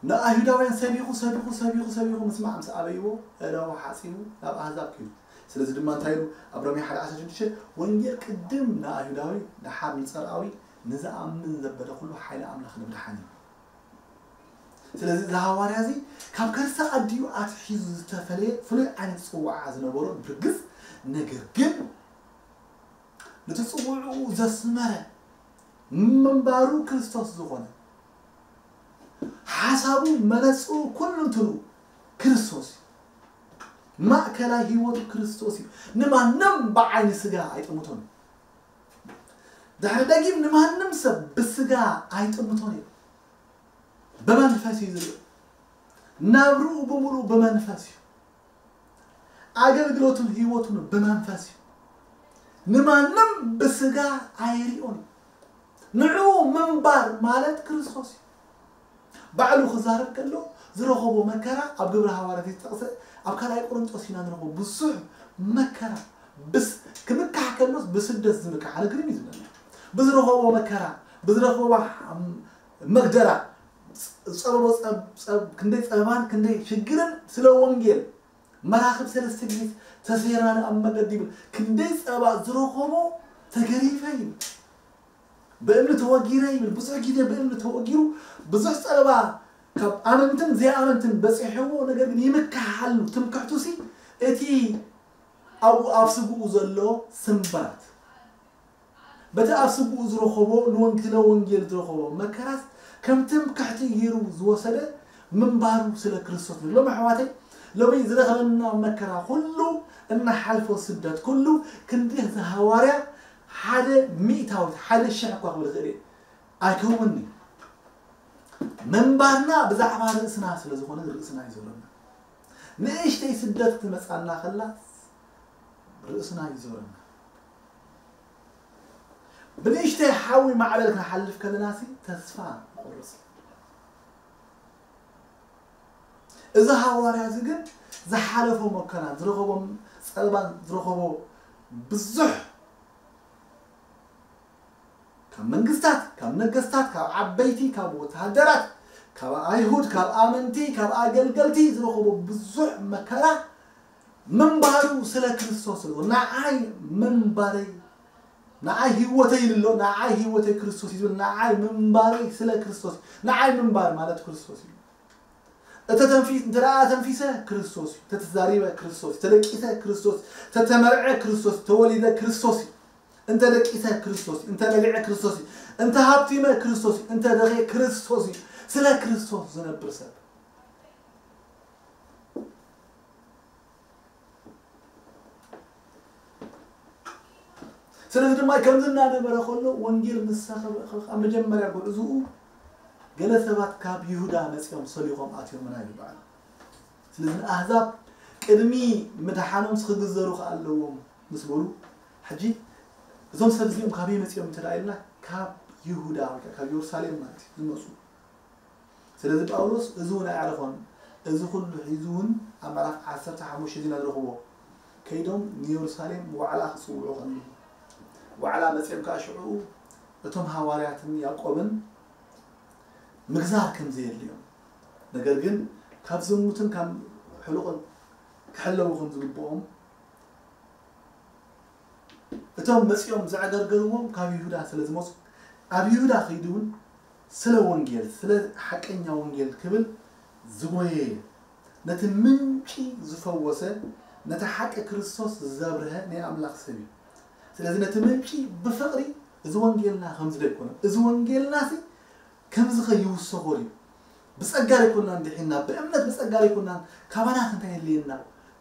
ንኣይሁዳውያን ሰቢኹ፣ ሰቢኹ፣ ሰቢኹ፣ ሰቢኹ ምስማዕ ምስ ኣበይዎ፣ ኣእዳዉ ሓጺቡ ናብ ኣህዛብ ከይዱ። ስለዚ ድማ እንታይ ኢሉ? ኣብ ሮሜ ሓደ ዓሰርተ ሽዱሽተ፣ "ወንጌል ቅድም ንኣይሁዳዊ፣ ደሓር ንጸርኣዊ፣ ንዝኣምን ዘበለ ኩሉ ሓይሊ ኣምላኽ ንምድሓን እዩ።" ስለዚ እዚ ሃዋርያ እዚ ካብ ከርሰ ኣዲኡ ኣትሒዙ ዝተፈለየ ፍሉይ ዓይነት ጽውዓ ዝነበሮ ብርግጽ፣ ነገር ግን ነቲ ጽውዕኡ ዘስመረ ምንባሩ ክርስቶስ ዝኾነ፣ ሓሳቡ፣ መነጽኡ፣ ኩሉ እንትኑ ክርስቶስ እዩ። ማእከላይ ህይወቱ ክርስቶስ እዩ። ንማንም ብዓይኒ ስጋ ኣይጥምቶን እዩ። ድሕሪ ደጊም ንማንም ሰብ ብስጋ ኣይጥምቶን እዩ። ብመንፈስ እዩ ዝርኢ። ናብርኡ ብምሉኡ ብመንፈስ እዩ። ኣገልግሎቱን ህይወቱን ብመንፈስ እዩ። ንማንም ብስጋ ኣይሪኦን እዩ። ንዕኡ ምንባር ማለት ክርስቶስ እዩ። ባዕሉ ክዛረብ ከሎ ዝረኸቦ መከራ ኣብ ግብረ ሃዋርያት ዝተጠቕሰ፣ ኣብ ካልኣይ ቆሮንጦስ ኢና ንረኽቦ። ብዙሕ መከራ ብስ-፣ ክምካሕ ከሎስ ብስደት ዝምካሕ፣ ኣነ ግርም እዩ ዝብለኒ። ብዝረኸቦ መከራ፣ ብዝረኸቦ መግደራ፣ ዝጸበቦ ጸብ-፣ ጸብ-፣ ክንደይ ጸበባን ክንደይ ሽግርን ስለ ወንጌል መራኽብ ሰለስተ ግዜ ተሰይርና ኣብ መገዲ ይብል። ክንደይ ጸባ ዝረኸቦ ተገሪፈ ይብል፣ ብእምኒ ተወጊረ ይብል። ብዙሕ ግዜ ብእምኒ ተወጊሩ ብዙሕ ጸበባ ካብ ኣመንትን ዘይኣመንትን በጺሕዎ፣ ነገር ግን ይምክሓሉ። ትምክሕቱሲ እቲ ኣብኡ ኣብ ስግኡ ዘሎ ስንባራት፣ በቲ ኣብ ስግኡ ዝረኸቦ ንወንጌለ ወንጌል ዝረኸቦ መከራስ ከም ትምክሕቲ ገይሩ ዝወሰደ ምንባሩ ስለ ክርስቶስ እዩ። ሎሚ ኣሕዋተይ፣ ሎሚ ዝረኸበና መከራ ኩሉ፣ እናሓልፎ ስደት ኩሉ፣ ክንዲ እዚ ሃዋርያ ሓደ ሚእታዊት፣ ሓደ ሽሕ እኳ ክብል ይኽእል እየ። ኣይከውንኒ። ምንባርና ብዛዕባ ርእስና ስለ ዝኾነ ርእስና እዩ ዞረና። ንእሽተይ ስደት ክትመጻና ከላ ርእስና እዩ ዞረና። ብንእሽተይ ሓዊ ማዕበል ክንሓልፍ ከለና ሲ ተስፋ ንቆርጽ። እዚ ሃዋርያ እዚ ግን ዝሓለፎ መከራን ዝረኸቦ ጸበባን ዝረኸቦ ብዙሕ ካብ መንግስታት፣ ካብ ነገስታት፣ ካብ ዓበይቲ፣ ካብ ወተሃደራት፣ ካብ ኣይሁድ፣ ካብ ኣመንቲ፣ ካብ ኣገልገልቲ ዝረኸቦ ብዙሕ መከራ ምንባሩ ስለ ክርስቶስ ስለ ዝኾነ፣ ንዓይ ምንባረይ፣ ንዓይ ህይወተይ ይብሎ፣ ንዓይ ህይወተይ ክርስቶስ እዩ ዝብል፣ ንዓይ ምንባረይ ስለ ክርስቶስ፣ ንዓይ ምንባር ማለት ክርስቶስ እዩ። እተተንፊ-፣ እንተ ደኣ ተንፊሰ ክርስቶስ እዩ፣ ተተዛሪበ ክርስቶስ እዩ፣ ተደቂሰ ክርስቶስ፣ ተተመርዐ ክርስቶስ፣ ተወሊደ ክርስቶስ እዩ፣ እንተ ደቂሰ ክርስቶስ እዩ፣ እንተ በሊዐ ክርስቶስ እዩ፣ እንተ ሃብቲመ ክርስቶስ እዩ፣ እንተ ደኸየ ክርስቶስ እዩ። ስለ ክርስቶስ ዝነብር ሰብ። ስለዚ ድማ ከምዚ እናነበረ ከሎ ወንጌል ምስ ሰኸበ፣ ኣብ መጀመርያ ጉዕዝኡ ገለ ሰባት ካብ ይሁዳ መጺኦም ሰሊኾም ኣትዮምና ይበሃል። ስለዚ ንኣህዛብ ቅድሚ ምድሓኖም ክግዘሩ ከኣ ኣለዎም ምስ በሉ፣ ሕጂ እዞም ሰብ እዚኦም ካበይ መጺኦም እንተ ደኣ ኢልና፣ ካብ ይሁዳ ወይ ከዓ ካብ የሩሳሌም ማለት እዩ ዝመጹ። ስለዚ ጳውሎስ እዚ እውን ኣየዕረፎን። እዚ ኩሉ ሒዙ እውን ኣብ ምዕራፍ ዓሰርተ ሓሙሽተ ዜና ዝረኽቦ፣ ከይዶም ንየሩሳሌም ዋዕላ ክጽውዑ ከለዉ፣ ዋዕላ መጺኦም ከኣ ሽዑ እቶም ሃዋርያትን ያዕቆብን ምግዛር ከም ዘየድልዮም፣ ነገር ግን ካብ ዝሙትን ካብ ሕሉቕን ክሕለዉ ከም ዝግብኦም፣ እቶም መጺኦም ዘዕገርገርዎም ካብ ይሁዳ ስለ ዝመጹ፣ ኣብ ይሁዳ ከይዱ እውን ስለ ወንጌል፣ ስለ ሓቀኛ ወንጌል ክብል ዝጎየ፣ ነቲ ምንጪ ዝፈወሰ፣ ነቲ ሓቂ ክርስቶስ ዘብርሀ ናይ ኣምላኽ ሰብ እዩ። ስለዚ ነቲ ምንጪ ብፍቕሪ፣ እዚ ወንጌልና ከምዚ ዶ ኣይኮነን? እዚ ወንጌልናሲ ከምዚ ከይውሰኾ ድዩ? ብጸጋ ዘይኮንና እንድሒና፣ ብእምነት ብጸጋ ዘይኮንና፣ ካባና ክንታይ የድልየና?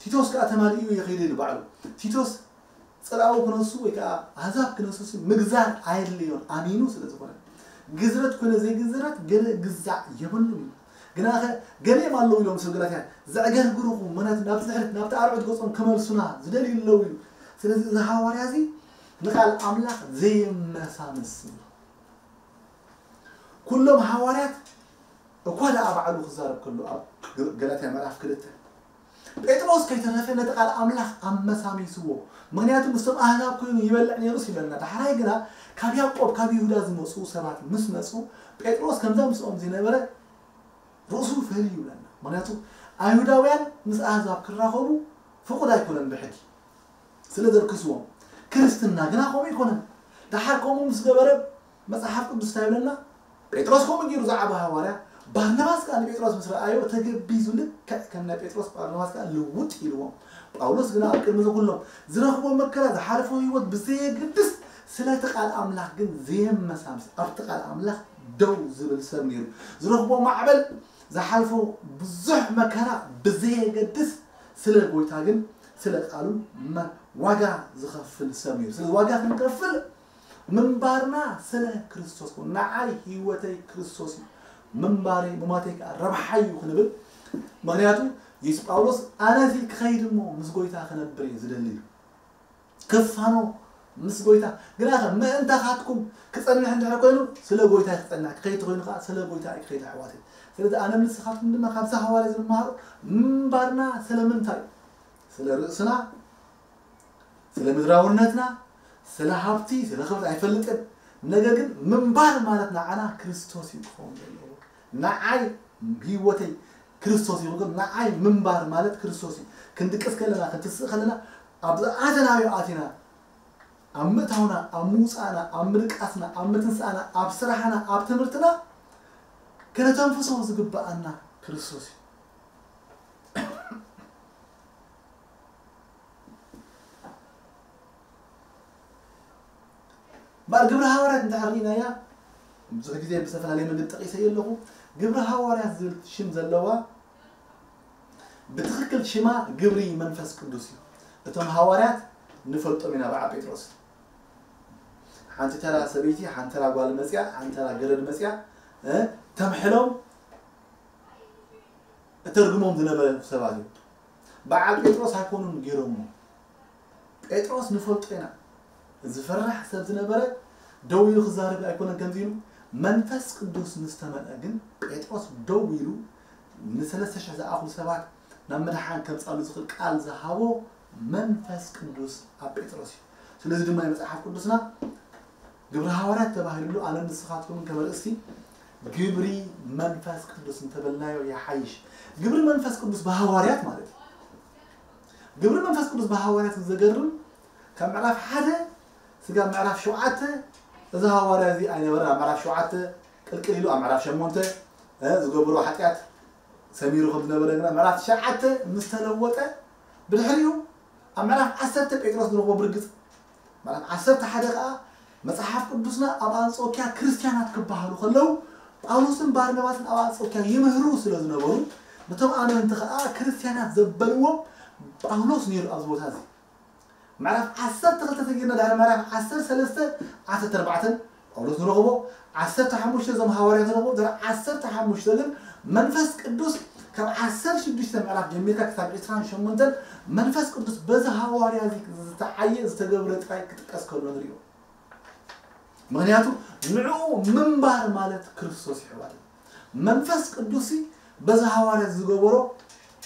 ቲቶስ ከኣ ተማሊኡ እዩ ከይደ ኢሉ ባዕሉ። ቲቶስ ጽልኣዊ ክነሱ ወይ ከኣ ኣህዛብ ክነሱሲ ምግዛር ኣየድልዮን፣ ኣሚኑ ስለ ዝኾነ። ግዝረት ኮነ ዘይግዝረት ገለ ግዛዕ የብሉን እዩ። ግናኸ ገሊኦም ኣለዉ ኢሎም ሰብ ገላትያ፣ ዘዕገርግሩኹም፣ ምኽንያቱ ናብቲ ድሕሪት፣ ናብቲ ኣርዑት ገጾም ክመልሱና ዝደልዩ ኣለዉ ኢሉ። ስለዚ እዚ ሃዋርያ እዚ ንቓል ኣምላኽ ዘየመሳምስ እዩ። ኩሎም ሃዋርያት እኳ ደኣ ባዕሉ ክዛረብ ከሎ ኣብ ገ-፣ ገላትያ ምዕራፍ ክልተ፣ ጴጥሮስ ከይተረፈ ነቲ ቃል ኣምላኽ ኣመሳሚስዎ። ምኽንያቱ ምስቶም ኣህዛብ ኮይኑ ይበልዕ ነይሩስ ይብለና። ዳሕራይ ግና ካብ ያዕቆብ ካብ ይሁዳ ዝመጹ ሰባት ምስ መጹ፣ ጴጥሮስ ከምዛ ምስኦም ዝነበረ ርእሱ ፈልዩ ይብለና። ምኽንያቱ ኣይሁዳውያን ምስ ኣህዛብ ክራኸቡ ፍቑድ ኣይኮነን ብሕጊ ስለ ዘርክስዎም። ክርስትና ግና ከምኡ ኣይኮነን። ደሓር ከምኡ ምስ ገበረ መጽሓፍ ቅዱስ እንታይ ይብለና? ጴጥሮስ ከምኡ ገይሩ ዝዓበ ሃዋርያ፣ ባርናባስ ከኣ ንጴጥሮስ ምስ ረኣዮ ተገቢዙ ልክዕ ከም ናይ ጴጥሮስ ባርናባስ ከኣ ልውጥ ኢልዎም። ጳውሎስ ግና ኣብ ቅድሚ እዚ ኩሎም ዝረኽቦ መከራ ዝሓለፎ ህይወት ብዘየገድስ ስለቲ ቃል ኣምላኽ ግን ዘየመሳምስ ኣብቲ ቃል ኣምላኽ ደው ዝብል ሰብ ነይሩ። ዝረኽቦ ማዕበል ዝሓልፎ ብዙሕ መከራ ብዘየገድስ ስለ ጎይታ ግን ስለ ቃሉ መ-፣ ዋጋ ዝኸፍል ሰብ ነይሩ። ስለዚ ዋጋ ክንከፍል ምንባርና ስለ ክርስቶስ ኮን። ንዓይ ህይወተይ ክርስቶስ እዩ። ምንባረይ፣ ምማተይ ከኣ ረብሓ እዩ ክንብል። ምኽንያቱ የሱስ ጳውሎስ ኣነሲ ክኸይድ እሞ ምስ ጎይታ ክነብር እየ ዝደሊ እዩ። ክፋኖ ምስ ጎይታ። ግናኸ ምእንታኻትኩም ክጸንሕ እንድሕር ኮይኑ ስለ ጎይታ እዩ ክጸንሕ፣ ክኸይድ ኮይኑ ከኣ ስለ ጎይታ እዩ ክኸይድ ኣሕዋተይ። ስለዚ ኣነ ንስኻትኩም ድማ ካብዚ ሃዋርያ እዚ ንመሃሮ ምንባርና ስለምንታይ እዩ? ስለ ርእስና፣ ስለ ምድራውነትና፣ ስለ ሃብቲ፣ ስለ ክብሪ ኣይፈልጥን። ነገር ግን ምንባር ማለት ንዓና ክርስቶስ እዩ ክኸውን ዘለዎ። ንዓይ ህይወተይ ክርስቶስ እዩ ክብል፣ ንዓይ ምንባር ማለት ክርስቶስ እዩ። ክንድቅስ ከለና፣ ክንትስእ ከለና፣ ኣብዚ ኣተናዮ ኣቲና ኣብ ምእታውና፣ ኣብ ምውፃእና፣ ኣብ ምድቃስና፣ ኣብ ምትንሳእና፣ ኣብ ስራሕና፣ ኣብ ትምህርትና ክነተንፍሶ ዝግበኣና ክርስቶስ እዩ። እምበኣር ግብሪ ሃዋርያት እንድሕር ርኢናያ፣ ብዙሕ ግዜ ብዝተፈላለየ መንገዲ ጠቒሰዮ ኣለኹ። ግብሪ ሃዋርያት ዝብል ሽም ዘለዋ ብትኽክል ሽማ ግብሪ መንፈስ ቅዱስ እዩ። እቶም ሃዋርያት ንፈልጦም ኢና፣ በዓል ጴጥሮስ። ሓንቲ ተራ ሰበይቲ፣ ሓንቲ ተራ ጓል መፅያ፣ ሓንቲ ተራ ገረድ መፅያ፣ እ፣ ተምሕሎም እተርጉሞም ዝነበረ ሰባት እዮም። በዓል ጴጥሮስ ኣይኮኑን ገይሮሞ። ጴጥሮስ ንፈልጦ ኢና። ዝፈራሕ ሰብ ዝነበረ ደው ኢሉ ክዛረብ ኣይኮነን ከምዚ ኢሉ። መንፈስ ቅዱስ ምስ ተመልአ ግን ጴጥሮስ ደው ኢሉ ንሰለስተ ሽሕ ዝኣኽሉ ሰባት ናብ ምድሓን ከምጻሉ ዝኽእል ቃል ዝሃቦ መንፈስ ቅዱስ ኣብ ጴጥሮስ እዩ። ስለዚ ድማ መጽሓፍ ቅዱስና ግብሪ ሃዋርያት ተባሂሉሉ፣ ኣነን ንስኻትኩምን ከም ኣርእስቲ ግብሪ መንፈስ ቅዱስ እንተበልናዮ ይሓይሽ። ግብሪ መንፈስ ቅዱስ ብሃዋርያት ማለት እዩ። ግብሪ መንፈስ ቅዱስ ብሃዋርያት ዘገርም፣ ካብ ምዕራፍ ሓደ ስጋብ ምዕራፍ ሸውዓተ፣ እዚ ሃዋርያ እዚ ኣይነበረን። ኣብ ምዕራፍ ሸውዓተ ቅልቅል ኢሉ ኣብ ምዕራፍ ሸሞንተ፣ እ፣ ዝገብሮ ሓጢኣት ሰሚሩ ከም ዝነበረ ግና ምዕራፍ ትሽዓተ ምስ ተለወጠ፣ ብድሕሪኡ ኣብ ምዕራፍ ዓሰርተ ጴጥሮስ ንረኽቦ ብርግጽ። ምዕራፍ ዓሰርተ ሓደ ከኣ መጽሓፍ ቅዱስና ኣብ ኣንጾኪያ ክርስትያናት ክበሃሉ ከለዉ፣ ጳውሎስን ባርናባስን ኣብ ኣንጾኪያ ይምህሩ ስለ ዝነበሩ፣ ነቶም ኣመንቲ ከኣ ክርስትያናት ዘበልዎም ጳውሎስ ነይሩ ኣብዚ ቦታ እዚ። ምዕራፍ ዓሰርተ ክልተ ተጀሚርና ድሕሪ ምዕራፍ ዓሰርተ ሰለስተ፣ ዓሰርተ ኣርባዕተ ጳውሎስ ንረኽቦ፣ ዓሰርተ ሓሙሽተ እዞም ሃዋርያት ንረኽቦ፣ ድሕሪ ዓሰርተ ሓሙሽተ ግን መንፈስ ቅዱስ ካብ ዓሰርተ ሽዱሽተ ምዕራፍ ጀሚርካ ክሳብ ዕስራን ሸሞንተን መንፈስ ቅዱስ በዚ ሃዋርያ እዚ ዝተዓየ ዝተገብረ ጥራይ ክጥቀስ ከሎ ንሪኦ። ምኽንያቱ ንዕኡ ምንባር ማለት ክርስቶስ ይሕዋት። መንፈስ ቅዱስ በዚ ሃዋርያ ዝገበሮ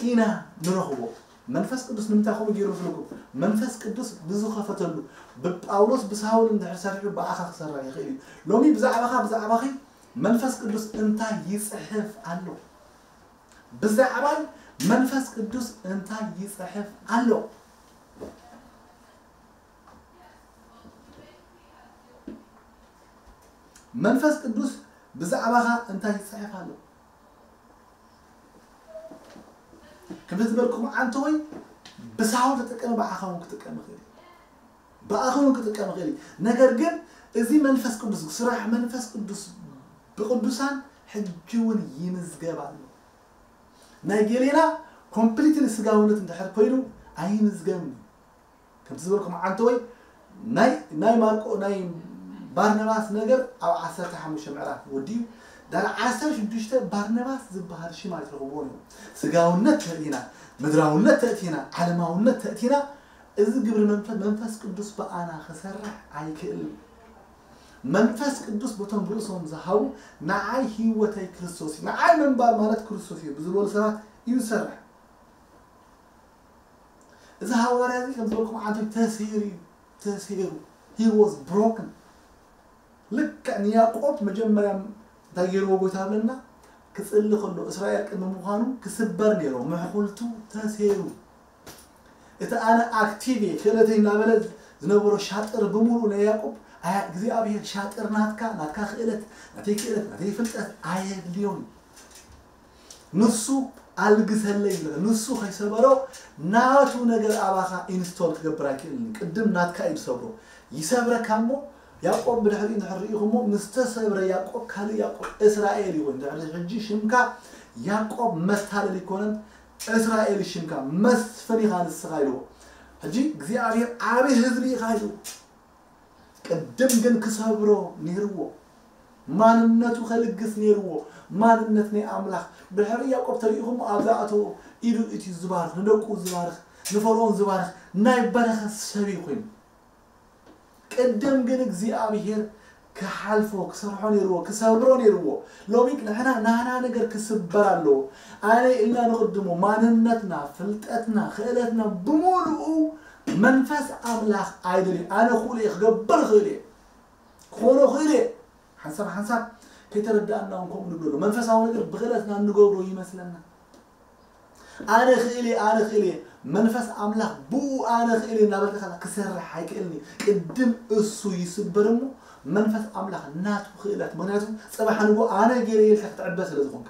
ኢና ንረኽቦ። መንፈስ ቅዱስ ንምንታይ ከምኡ ገይሩ መስለኩም? መንፈስ ቅዱስ ብዝኸፈተሉ፣ ብጳውሎስ ብሳውል እንድሕር ሰሪሑ ብኣኻ ክሰርሕ ይኽእል እዩ። ሎሚ ብዛዕባኻ ብዛዕባኺ መንፈስ ቅዱስ እንታይ ይጽሕፍ ኣሎ? ብዛዕባይ መንፈስ ቅዱስ እንታይ ይጽሕፍ ኣሎ? መንፈስ ቅዱስ ብዛዕባኻ እንታይ ይጽሕፍ ኣሎ? ከምዚ ዝበልኩም ዓንተወይ ብሳውል ተጠቀመ፣ ብኣኻ እውን ክጥቀም ይኽእል እዩ። ብኣኻ እውን ክጥቀም ይኽእል እዩ። ነገር ግን እዚ መንፈስ ቅዱስ፣ ስራሕ መንፈስ ቅዱስ ብቅዱሳን ሕጂ እውን ይምዝገብ ኣሎ። ናይ ገሌና ኮምፕሊትሊ ስጋውነት እንድሕር ኮይኑ ኣይምዝገብን እዩ። ከምቲ ዝበልኩም ዓንተወይ ናይ ናይ ማርቆ ናይ ባርናባስ ነገር ኣብ ዓሰርተ ሓሙሽተ ምዕራፍ ወዲኡ፣ ዳር ዓሰርተ ሽዱሽተ ባርናባስ ዝበሃል ሽም ኣይትረኽብዎን እዮም። ስጋውነት ተእቲና፣ ምድራውነት ተእቲና፣ ዓለማውነት ተእቲና፣ እዚ ግብሪ መንፈስ መንፈስ ቅዱስ ብኣና ክሰርሕ ኣይክእልን። መንፈስ ቅዱስ በቶም ርእሶም ዝሃቡ ንዓይ ህይወተይ ክርስቶስ እዩ፣ ንዓይ ምንባር ማለት ክርስቶስ እዩ ብዝበሉ ሰባት እዩ ዝሰርሕ። እዚ ሃዋርያ እዚ ከም ዝበልኩም ዓንተወይ ተሰይሩ እዩ፣ ተሰይሩ። He was broken። ልክዕ ንያዕቆብ መጀመርያ እንታይ ገይርዎ ጎይታ ብለና? ክጽሊ ከሎ እስራኤል ቅድሚ ምዃኑ ክስበር ነይሮ፣ ምሕኩልቱ ተሰይሩ። እቲ ኣነ ኣክቲቭ እየ፣ ክእለተይ እናበለ ዝነበሮ ሻጥር ብምሉኡ ናይ ያዕቆብ፣ ኣያ እግዚኣብሔር ሻጥር ናትካ፣ ናትካ ክእለት፣ ናተይ ክእለት፣ ናተይ ፍልጠት ኣየድልዮን። ንሱ ኣልግሰለይ ዝብለካ፣ ንሱ ከይሰበሮ ናቱ ነገር ኣባኻ ኢንስቶል ክገብር ኣይክእልን። ቅድም ናትካ እዩ ዝሰብሮ። ይሰብረካ እሞ ያዕቆብ ብድሕሪኡ እንድሕር ርኢኹሞ፣ ምስ ተሰብረ ያዕቆብ ካልእ ያዕቆብ እስራኤል ይኹን። ድሕሪ ሕጂ ሽምካ ያዕቆብ መታለል ይኮነን፣ እስራኤል ሽምካ መስፍን ኢኻ ንስኻ ኢልዎ። ሕጂ እግዚኣብሔር ዓቢ ህዝቢ ኢኻ ኢሉ። ቅድም ግን ክሰብሮ ነይርዎ። ማንነቱ ከልግስ ነይርዎ። ማንነት ናይ ኣምላኽ። ድሕሪ ያዕቆብ ተሪኢኹሞ ኣብዛ ኣተዎ ኢዱ እቲ ዝባርኽ፣ ንደቁ ዝባርኽ፣ ንፈርዖን ዝባርኽ ናይ በረኸት ሰብ እዩ ኮይኑ። ቅድም ግን እግዚኣብሔር ክሓልፎ፣ ክሰርሖ ነይርዎ፣ ክሰብሮ ነይርዎ። ሎሚ ንሕና ናህና ነገር ክስበር ኣለዎ። ኣነ ኢልና ንቕድሞ ማንነትና፣ ፍልጠትና፣ ክእለትና ብምሉኡ መንፈስ ኣምላኽ ኣይደልዩ። ኣነ ክእሉ እየ፣ ክገብር ክእል እየ፣ ክኾኖ ክእል እየ። ሓንሳብ ሓንሳብ ከይተረዳእና እውን ከምኡ ንብሎ። መንፈሳዊ ነገር ብክእለትና እንገብሮ ይመስለና። ኣነ ክእል እየ ኣነ ክእል እየ መንፈስ ኣምላኽ ብኡ ኣነ ክእል እየ እናበልካ ከላ ክሰርሕ ኣይክእልን እዩ። ቅድም እሱ ይስበር እሞ መንፈስ ኣምላኽ ናቱ ክእለት፣ ምክንያቱ ጽባሕ ንጎ ኣነ ገይረ ኢልካ ክትዕበ ስለ ዝኾንካ፣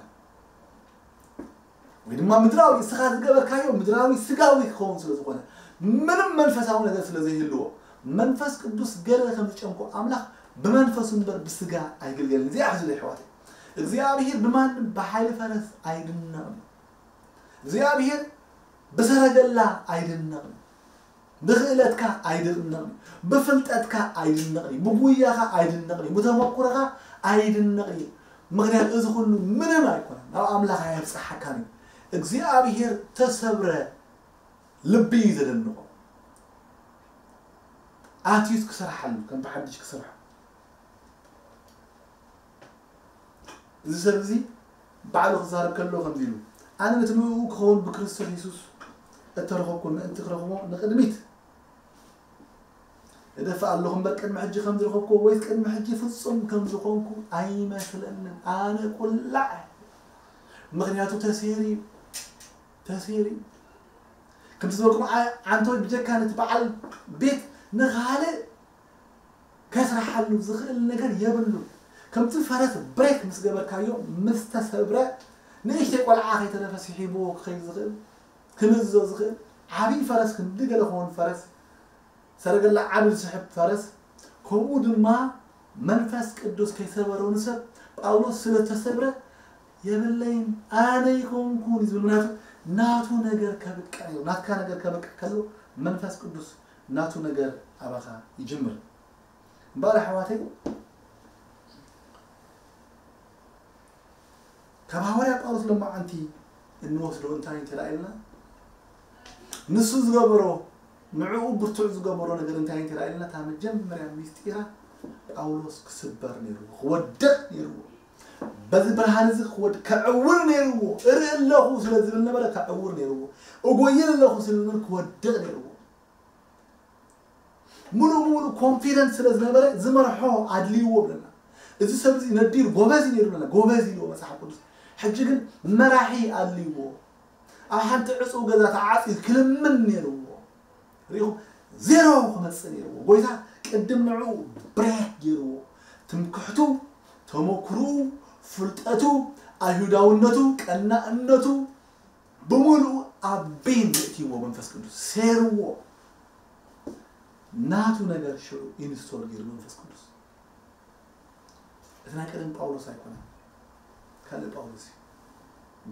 ወይ ድማ ምድራዊ እስኻ ዝገበርካዮ ምድራዊ ስጋዊ ክኸውን ስለ ዝኾነ፣ ምንም መንፈሳዊ ነገር ስለ ዘይህልዎ፣ መንፈስ ቅዱስ ገለ ከም ዝጨምኮ ኣምላኽ ብመንፈሱ እምበር ብስጋ ኣይግልገልን። እዚኣ ሕዝሉ ይሕዋት እግዚኣብሔር ብማንም ብሓይሊ ፈረስ ኣይድነቕን። እግዚኣብሔር ብሰረገላ ኣይድነቕን። ብኽእለትካ ኣይድነቕን። ብፍልጠትካ ኣይድነቕን። ብጉያኻ ኣይድነቕን። ብተመኩረኻ ኣይድነቕን። ምክንያቱ እዚ ኩሉ ምንም ኣይኮነን፣ ናብ ኣምላኽ ኣየብፅሓካን እዩ። እግዚኣብሔር ተሰብረ ልቢ እዩ ዘደንቆ። ኣትዩስ ክሰርሓሉ ከም ብሓድሽ ክሰርሖ። እዚ ሰብ እዚ ባዕሉ ክዛረብ ከሎ ከምዚ ኢሉ፣ ኣነ ነቲ ንእኡ ክኸውን ብክርስቶስ የሱስ እተረኸብኩ ምእንቲ ክረኽቦ ንቕድሚት እደፍእ ኣለኹ እምበር ቅድሚ ሕጂ ከም ዝረኸብኩዎ ወይስ ቅድሚ ሕጂ ፍጹም ከም ዝኾንኩ ኣይመስለንን። ኣነ ቁላዕ፣ ምኽንያቱ ተሰይሩ እዩ፣ ተሰይሩ እዩ። ከምቲ ዝበልኩም ዓንተወይ ብጀካ ነቲ በዓል ቤት ንኻልእ ከስርሓሉ ዝኽእል ነገር የብሉን። ከምቲ ፈረስ ብሬክ ምስ ገበርካዮ ምስ ተሰብረ ንእሽተይ ቆልዓ ከይተረፈ ስሒብዎ ክኸይድ ዝኽእል፣ ክምእዝዞ ዝኽእል ዓብዪ ፈረስ ክንዲ ገለ ክኾን ፈረስ ሰረገላ ዓቢ ዝስሕብ ፈረስ፣ ከምኡ ድማ መንፈስ ቅዱስ ከይሰበሮ ንሰብ ጳውሎስ ስለ ተሰብረ የብለይን ኣነ ይኮንኩን እዩ ዝብል። ምክንያቱ ናቱ ነገር ከብቅዕ እዩ። ናትካ ነገር ከብቅዕ ከሎ መንፈስ ቅዱስ ናቱ ነገር ኣባኻ ይጅምር። እምበኣር ኣሕዋተይ ካብ ሃዋርያ ጳውሎስ ሎማዓንቲ እንወስዶ እንታይ እንተላኢልና ንሱ ዝገበሮ ንዕኡ ብርቱዕ ዝገበሮ ነገር እንታይ እንተላኢልና እታ መጀመርያ ሚስጢራ ጳውሎስ ክስበር ነይርዎ ክወድቕ ነይርዎ በዚ ብርሃን እዚ ክወድ ከዕውር ነይርዎ እርኢ ኣለኹ ስለ ዝብል ነበረ ከዕውር ነይርዎ እጎይል ኣለኹ ስለ ዝብል ክወድቕ ነይርዎ ሙሉእ ብሙሉእ ኮንፊደንስ ስለ ዝነበረ ዝመርሖ ኣድልይዎ ብለና። እዚ ሰብ እዚ ነዲር ጎበዝ እዩ ነይሩ ብለና። ጎበዝ ኢልዎ መጽሓፍ ቅዱስ። ሕጂ ግን መራሒ ኣድልይዎ። ኣብ ሓንቲ ዕጹው ገዛ ተዓጽዩ ክልምን ነይርዎ። ሪኹም ዜሮ ክመጽእ ነይርዎ። ጎይታ ቅድም ንዕኡ ብሬክ ገይርዎ። ትምክሕቱ፣ ተመክርኡ፣ ፍልጠቱ፣ ኣይሁዳውነቱ፣ ቀናእነቱ፣ ብምሉኡ ኣብ ቤን የእትይዎ መንፈስ ቅዱስ ሴርዎ ናቱ ነገር ሽዑ ኢንስቶል ገይሩ መንፈስ ቅዱስ እቲ ናይ ቀደም ጳውሎስ ኣይኮነን ካልእ ጳውሎስ እዩ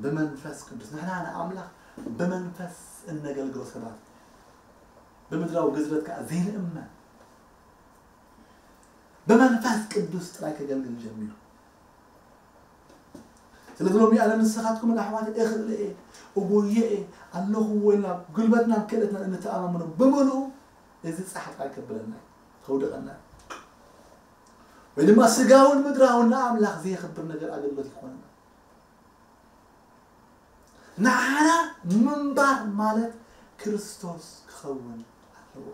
ብመንፈስ ቅዱስ ንሕና ንኣምላኽ ብመንፈስ እነገልግሎ ሰባት ብምድራዊ ግዝረት ከዓ ዘይንእመን ብመንፈስ ቅዱስ ጥራይ ከገልግል ጀሚሩ ስለዚ ሎሚ ኣነ ንስኻትኩም ኣሕዋት እኽእል እየ እጎየ እየ ኣለኹዎ ኢልና ጉልበትና ክእለትና እንተኣማምኖ ብምልኡ እዚ ፃሕጣ ኣይከብለና ከውድቐና ወይ ድማ ስጋውን ምድራውን ንኣምላኽ ዘየኽብር ነገር ኣገልግሎት ይኮነና ንዓና ምንባር ማለት ክርስቶስ ክኸውን ኣለዎ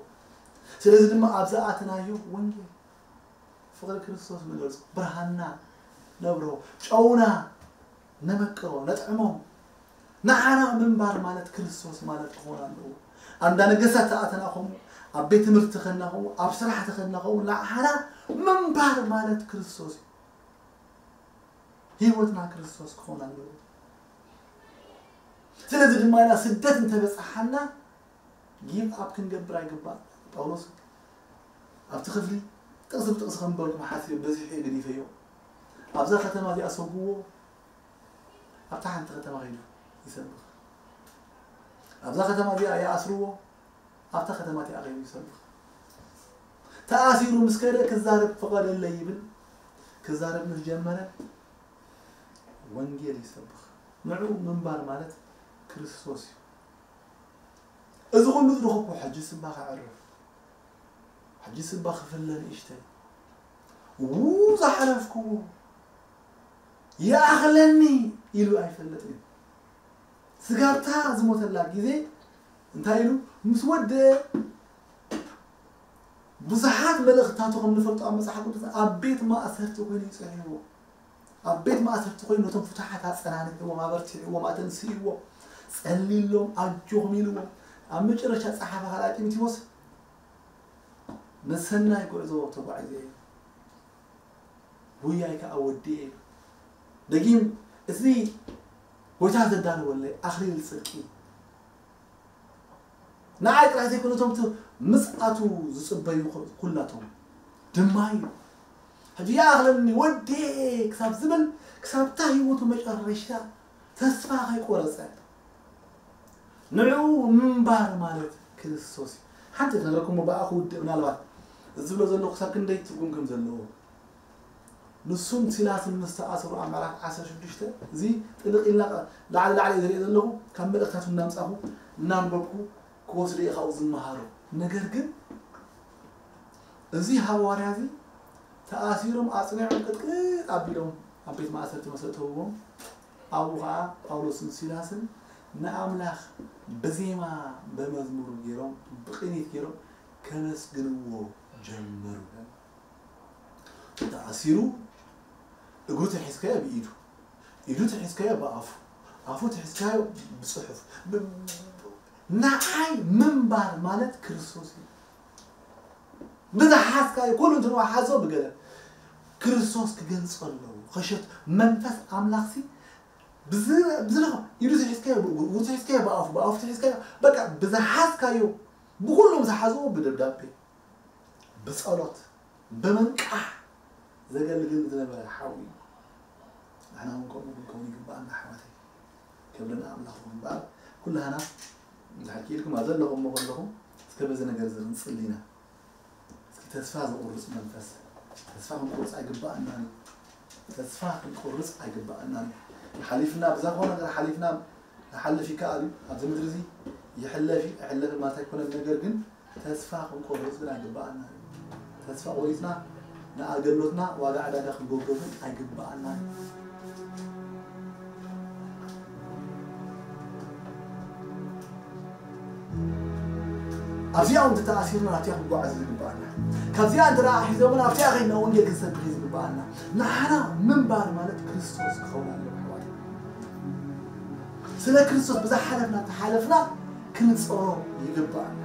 ስለዚ ድማ ኣብዚ ኣተናዮ ወንጌል ፍቕሪ ክርስቶስ ንገልጾ ብርሃንና ነብርሆ ጨውና ነመቅሮ ነጥዕሞ ንዓና ምንባር ማለት ክርስቶስ ማለት ክኾን ኣለዎ ኣንዳ ነገስታት ተኣተና ኸምኡ ኣብ ቤት ትምህርቲ ኸና ኸምኡ ኣብ ስራሕ ተኸና ኸምኡ ንዓና ምንባር ማለት ክርስቶስ እዩ ህይወትና ክርስቶስ ክኾን ኣለዎ ስለዚ ድማ ኢና ስደት እንተበፅሓና ጊቭ ኣፕ ክንገብር ኣይግባእ ጳውሎስ ኣብቲ ክፍሊ ጥቕሲ ብጥቕሲ ከም በልኩም ሓሲብ በዚሑ ገዲፈዮ ኣብዛ ከተማ እዚኣ ሰጉዎ ኣብታ ሓንቲ ከተማ ከይዱ ይሰብኽ ኣብዛ ከተማ እዚኣ ይኣስርዎ ኣብታ ከተማ እቲኣ ከይዱ ይሰብኽ ተኣሲሩ ምስ ከደ ክዛረብ ፍቐደለይ ይብል ክዛረብ ምስ ጀመረ ወንጌል ይሰብኽ ንዑ ምንባር ማለት ክርስቶስ እዩ እዚ ኩሉ ዝረኸብኩ ሕጂ ስባ ከዕርፍ ሕጂ ስባ ክፍለ ንእሽተይ ው ዝሓለፍክዎ ይኣኽለኒ ኢሉ ኣይፈልጥን እዩ ስጋብታ ዝሞተላ ግዜ እንታይ ኢሉ ምስ ወደ ብዙሓት መልእኽትታቱ ከም ንፈልጦ ኣብ መፅሓፍ ቅዱስ ኣብ ቤት ማእሰርቲ ኮይኑ ይፅሕዎ ኣብ ቤት ማእሰርቲ ኮይኑ ነቶም ፍቱሓት ኣፀናኒዕዎም ኣበርቲዕዎም ኣተንስእዎም ጸልይሎም፣ ኣጆኹም ኢልዎም። ኣብ መጨረሻ ጸሓፊ ካልኣይ ጢሞቴዎስ፣ ንሰናይ ጉዕዞ ተጓዒዘ እየ፣ ጉያይ ከኣ ወዲኤ እየ። ደጊም፣ እዚ ጎይታ ዘዳለወለይ ኣኽሊል ጽድቂ፣ ንዓይ ጥራይ ዘይኮነ፣ እቶም እቲ ምጽኣቱ ዝጽበዩ ኩ-፣ ኩላቶም ድማ እዩ። ሕጂ "ይኣኽለኒ፣ ወዲኤ" ክሳብ ዝብል፣ ክሳብታ ህይወቱ መጨረሻ ተስፋ ከይቆረጸ፣ ንዕኡ ምንባር ማለት ክርስቶስ እዩ። ሓንቲ ክነግረኩም፣ ብኣኹ ውድእ፣ ምናልባት እዚ ዝብሎ ዘለኹ ክሳብ ክንደይ ትርጉም ከም ዘለዎ። ንሱን ሲላስን ምስ ተኣሰሩ፣ ኣብ ምዕራፍ ዓሰርተ ሽዱሽተ፣ እዚ ጥልቕ ኢልና ላዕሊ ላዕሊ ዝሪኦ ዘለኹ፣ ካብ መልእኽታቱ እናምጻኹ እናንበብኩ ክወስዶ እየ ካብኡ ዝመሃሮ። ነገር ግን እዚ ሃዋርያ እዚ ተኣሲሮም ኣጽኒዖም ቅጥቅጥ ኣቢሎም ኣብ ቤት ማእሰርቲ ምስ ኣእተውዎም፣ ኣብኡ ኸዓ ጳውሎስን ሲላስን ንኣምላኽ ብዜማ ብመዝሙር ገይሮም፣ ብቕኒት ገይሮም ከመስግንዎ ጀመሩ። ተኣሲሩ፣ እግሩ ተሒዝካዮ ብኢዱ፣ ኢዱ ተሒዝካዮ ብኣፉ፣ ኣፉ ተሒዝካዮ ብጽሑፍ። ብ-፣ ንዓይ ምንባር ማለት ክርስቶስ እዩ። ብዝሓዝካዮ፣ ኩሉ እንትንዋ ሓዞ ብገለ፣ ክርስቶስ ክገልጾ ኣለዎ። ከሸት መንፈስ ኣምላኽሲ ብዝ-፣ ብዝረኸ-፣ ኢዱ ተሒዝካዮ ብእግሩ፣ እግሩ ተሒዝካዮ ብኣፉ፣ ብኣፉ ተሒዝካዮ፣ በቃ ብዝሓዝካዮ፣ ብኩሎም ዝሓዝዎ ብደብዳቤ፣ ብጸሎት፣ ብምንቃሕ ዘገልግል ዝነበረ ሓው እዩ። ንሕና እውን ከምኡ ክንከውን ይግባኣና ኣሕዋተይ። ክብሪ ንኣምላኽ ይኹን። እምበኣር ኩላህና እንድሕር ክኢልኩም ኣብ ዘለኹምዎ ከለኹም እስከ በዚ ነገር እዚ ክንጽሊ ኢና። እስኪ ተስፋ ዘቑርጽ መንፈስ፣ ተስፋ ክንቆርጽ ኣይግባኣናን እዩ። ተስፋ ክንቆርጽ ኣይግባኣናን እዩ። ሓሊፍና፣ ብዝኾነ ነገር ሓሊፍና ክሓልፍ ይከኣል እዩ። ኣብዚ ምድሪ እዚ ይሕለፍ እዩ፣ ኣይሕለፍን ማለት ኣይኮነን። ነገር ግን ተስፋ ክንቆርጽ ግን ኣይግባኣናን እዩ። ተስፋ ቆሪጽና ንኣገልግሎትና ዋጋ ዕዳጋ ክንገብሮ ግን ኣይግባኣናን እዩ። ኣብዚኣ እውን ተተኣሲርና ናብቲኣ ክንጓዓዝ ዝግባኣና። ካብዚኣ እንተ ደኣ ሒዞምና ኣብቲኣ ከይድና ወንጌል ክንሰብኽ እዩ ዝግባኣና። ንዓና ምንባር ማለት ክርስቶስ ክኸውን ኣለዎ ኣሕዋት። ስለ ክርስቶስ ብዝሓለፍና ተሓለፍና ክንጸሮ ይግባኣና።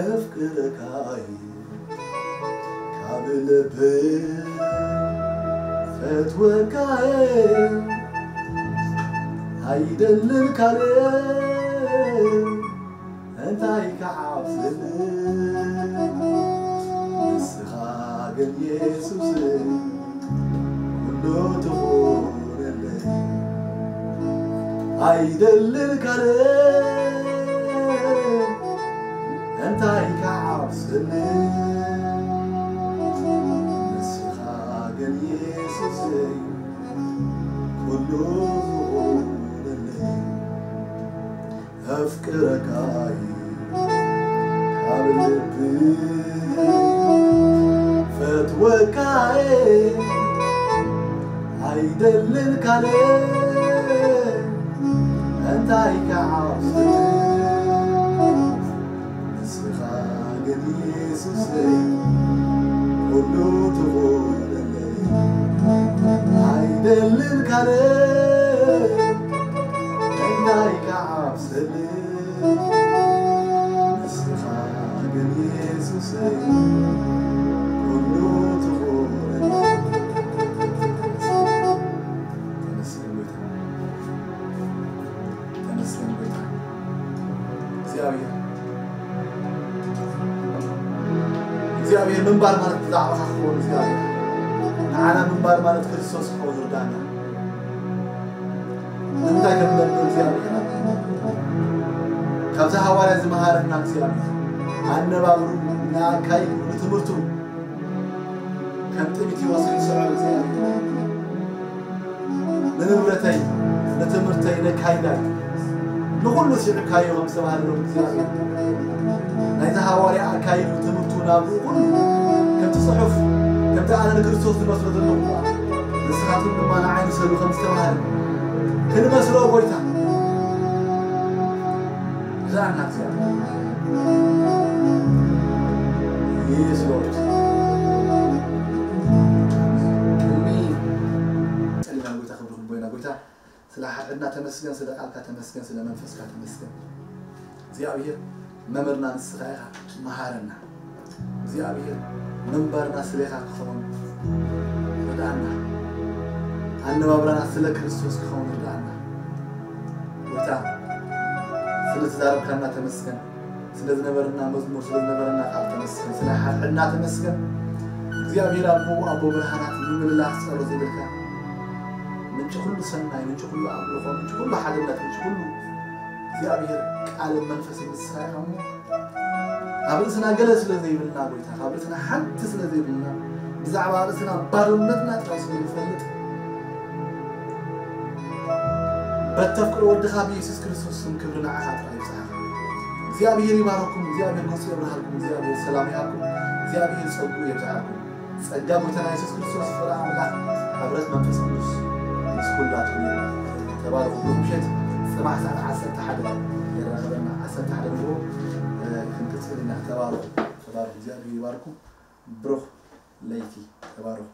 ኣፍቅረካ እየ ካብ ልበይ ፈትወካ እየ ኣይደልን ካልእ እንታይ ክዓብስኒ ንስኻ ግን የሱስ ኩሉ ትኹነለይ ኣይደልን ካልእ እንታይ ክዓብስኒ ንስኻ ግን የሱስ ኩሉ ዝኾነለይ ኣፍቅረካ እየ ካብ ልቢ ፈትወካ እየ ኣይደልን ካልእ እንታይ ክዓብስኒ ንስኻ ግን የሱሰይ ኩሉ ትኹነለይ ኣይደልን ካልእ እንታይ ክዓብስኒ ንስኻ ግን የሱሰይ ኩሉ ትኹነለይ። ተመስገን ጎይታ። ተመስገን ጎይታ። እግዚኣብሔር፣ እግዚኣብሔር ምንባር ማለት ብዛዕባኻ ክኸውን እግዚኣብሔር። ንዓና ምንባር ማለት ክርስቶስ ክኸውን ርዳና። ንምንታይ ከም ንነብር እግዚኣብሔር። ካብዚ ሃዋርያ ዝመሃረና እግዚኣብሔር። ኣነባብሩ፣ ንኣካይዱ፣ ንትምህርቱ፣ ከም ጢሞቴዎስ ክንስዕብ እግዚኣብሔር። ንንብረተይ፣ ንትምህርተይ፣ ነካይዳይ፣ ንኹሉ ስዒብካዮ ከም ዝተባህለ ሎም እግዚኣብሔር። ናይዚ ሃዋርያ ኣካይዱ ትምህርቱ ናብኡ ኩሉ ከምቲ ጽሑፍ፣ ከምቲ ኣነ ንክርስቶስ ዝመስሎ ዘለኹ ንስኻትኩም ድማ ንዓይ ምሰሉ ከም ዝተባህለ ክንመስሎ ጎይታ። ርዳእና እግዚኣብሔር። Yes, Lord. ቅድሚ ጸሊና ጎይታ ክብሪ ክንቦይና ጎይታ ስለ ሓ-፣ እና ተመስገን ስለ ቃልካ፣ ተመስገን ስለ መንፈስካ፣ ተመስገን እግዚኣብሔር መምህርና ንስኻ ኢኻ። መሃረና እግዚኣብሔር፣ ምንባርና ስሌኻ ክኸውን ርድኣና። ኣነባብራና ስለ ክርስቶስ ክኸውን ርድኣና። ጎይታ፣ ስለ ተዛረብካና ተመስገን። ስለ ዝነበረና መዝሙር፣ ስለ ዝነበረና ቃል ተመስገን። ስለ ሓድሕድና ተመስገን። እግዚኣብሔር ኣቦ፣ ኣቦ ብርሃናት፣ ምምልላስ ጸሎት ዘይብልካ፣ ምንጪ ኩሉ ሰናይ፣ ምንጪ ኩሉ ኣምልኾ፣ ምንጪ ኩሉ ሓድነት፣ ምንጪ ኩሉ እግዚኣብሔር ቃልን መንፈስን ንስኻ ኢኻ እሞ፣ ካብ ርእስና ገለ ስለ ዘይብልና፣ ጎይታ፣ ካብ ርእስና ሓንቲ ስለ ዘይብልና፣ ብዛዕባ ርእስና ባዶነትና ጥራይ ስለ ንፈልጥ፣ በተፍቅሮ ወድኻ ብኢየሱስ ክርስቶስ ስም ክብሪ ንዓኻ ጥራይ ይብጽሓኻ። እግዚኣብሔር ይባረኩም፣ እግዚኣብሔር ገጹ የብርሃልኩም፣ እግዚኣብሔር ሰላም ይሃብኩም፣ እግዚኣብሔር ጸጉ የብዝሓልኩም። ጸጋ ጎይታና የሱስ ክርስቶስ፣ ፍቕሪ ኣምላኽ፣ ሕብረት መንፈስ ቅዱስ ምስ ኩላትኩም ይሁን። ተባረኹ። ብሩኽ ምሸት። ጽባሕ ሰዓት ዓሰርተ ሓደ የራኽበና። ዓሰርተ ሓደ ንግሆ፣ እ፣ ክንቅጽል ኢና። ተባረኹ። ተባረኹ። እግዚኣብሔር ይባርኩም። ብሩኽ ለይቲ። ተባረኹ።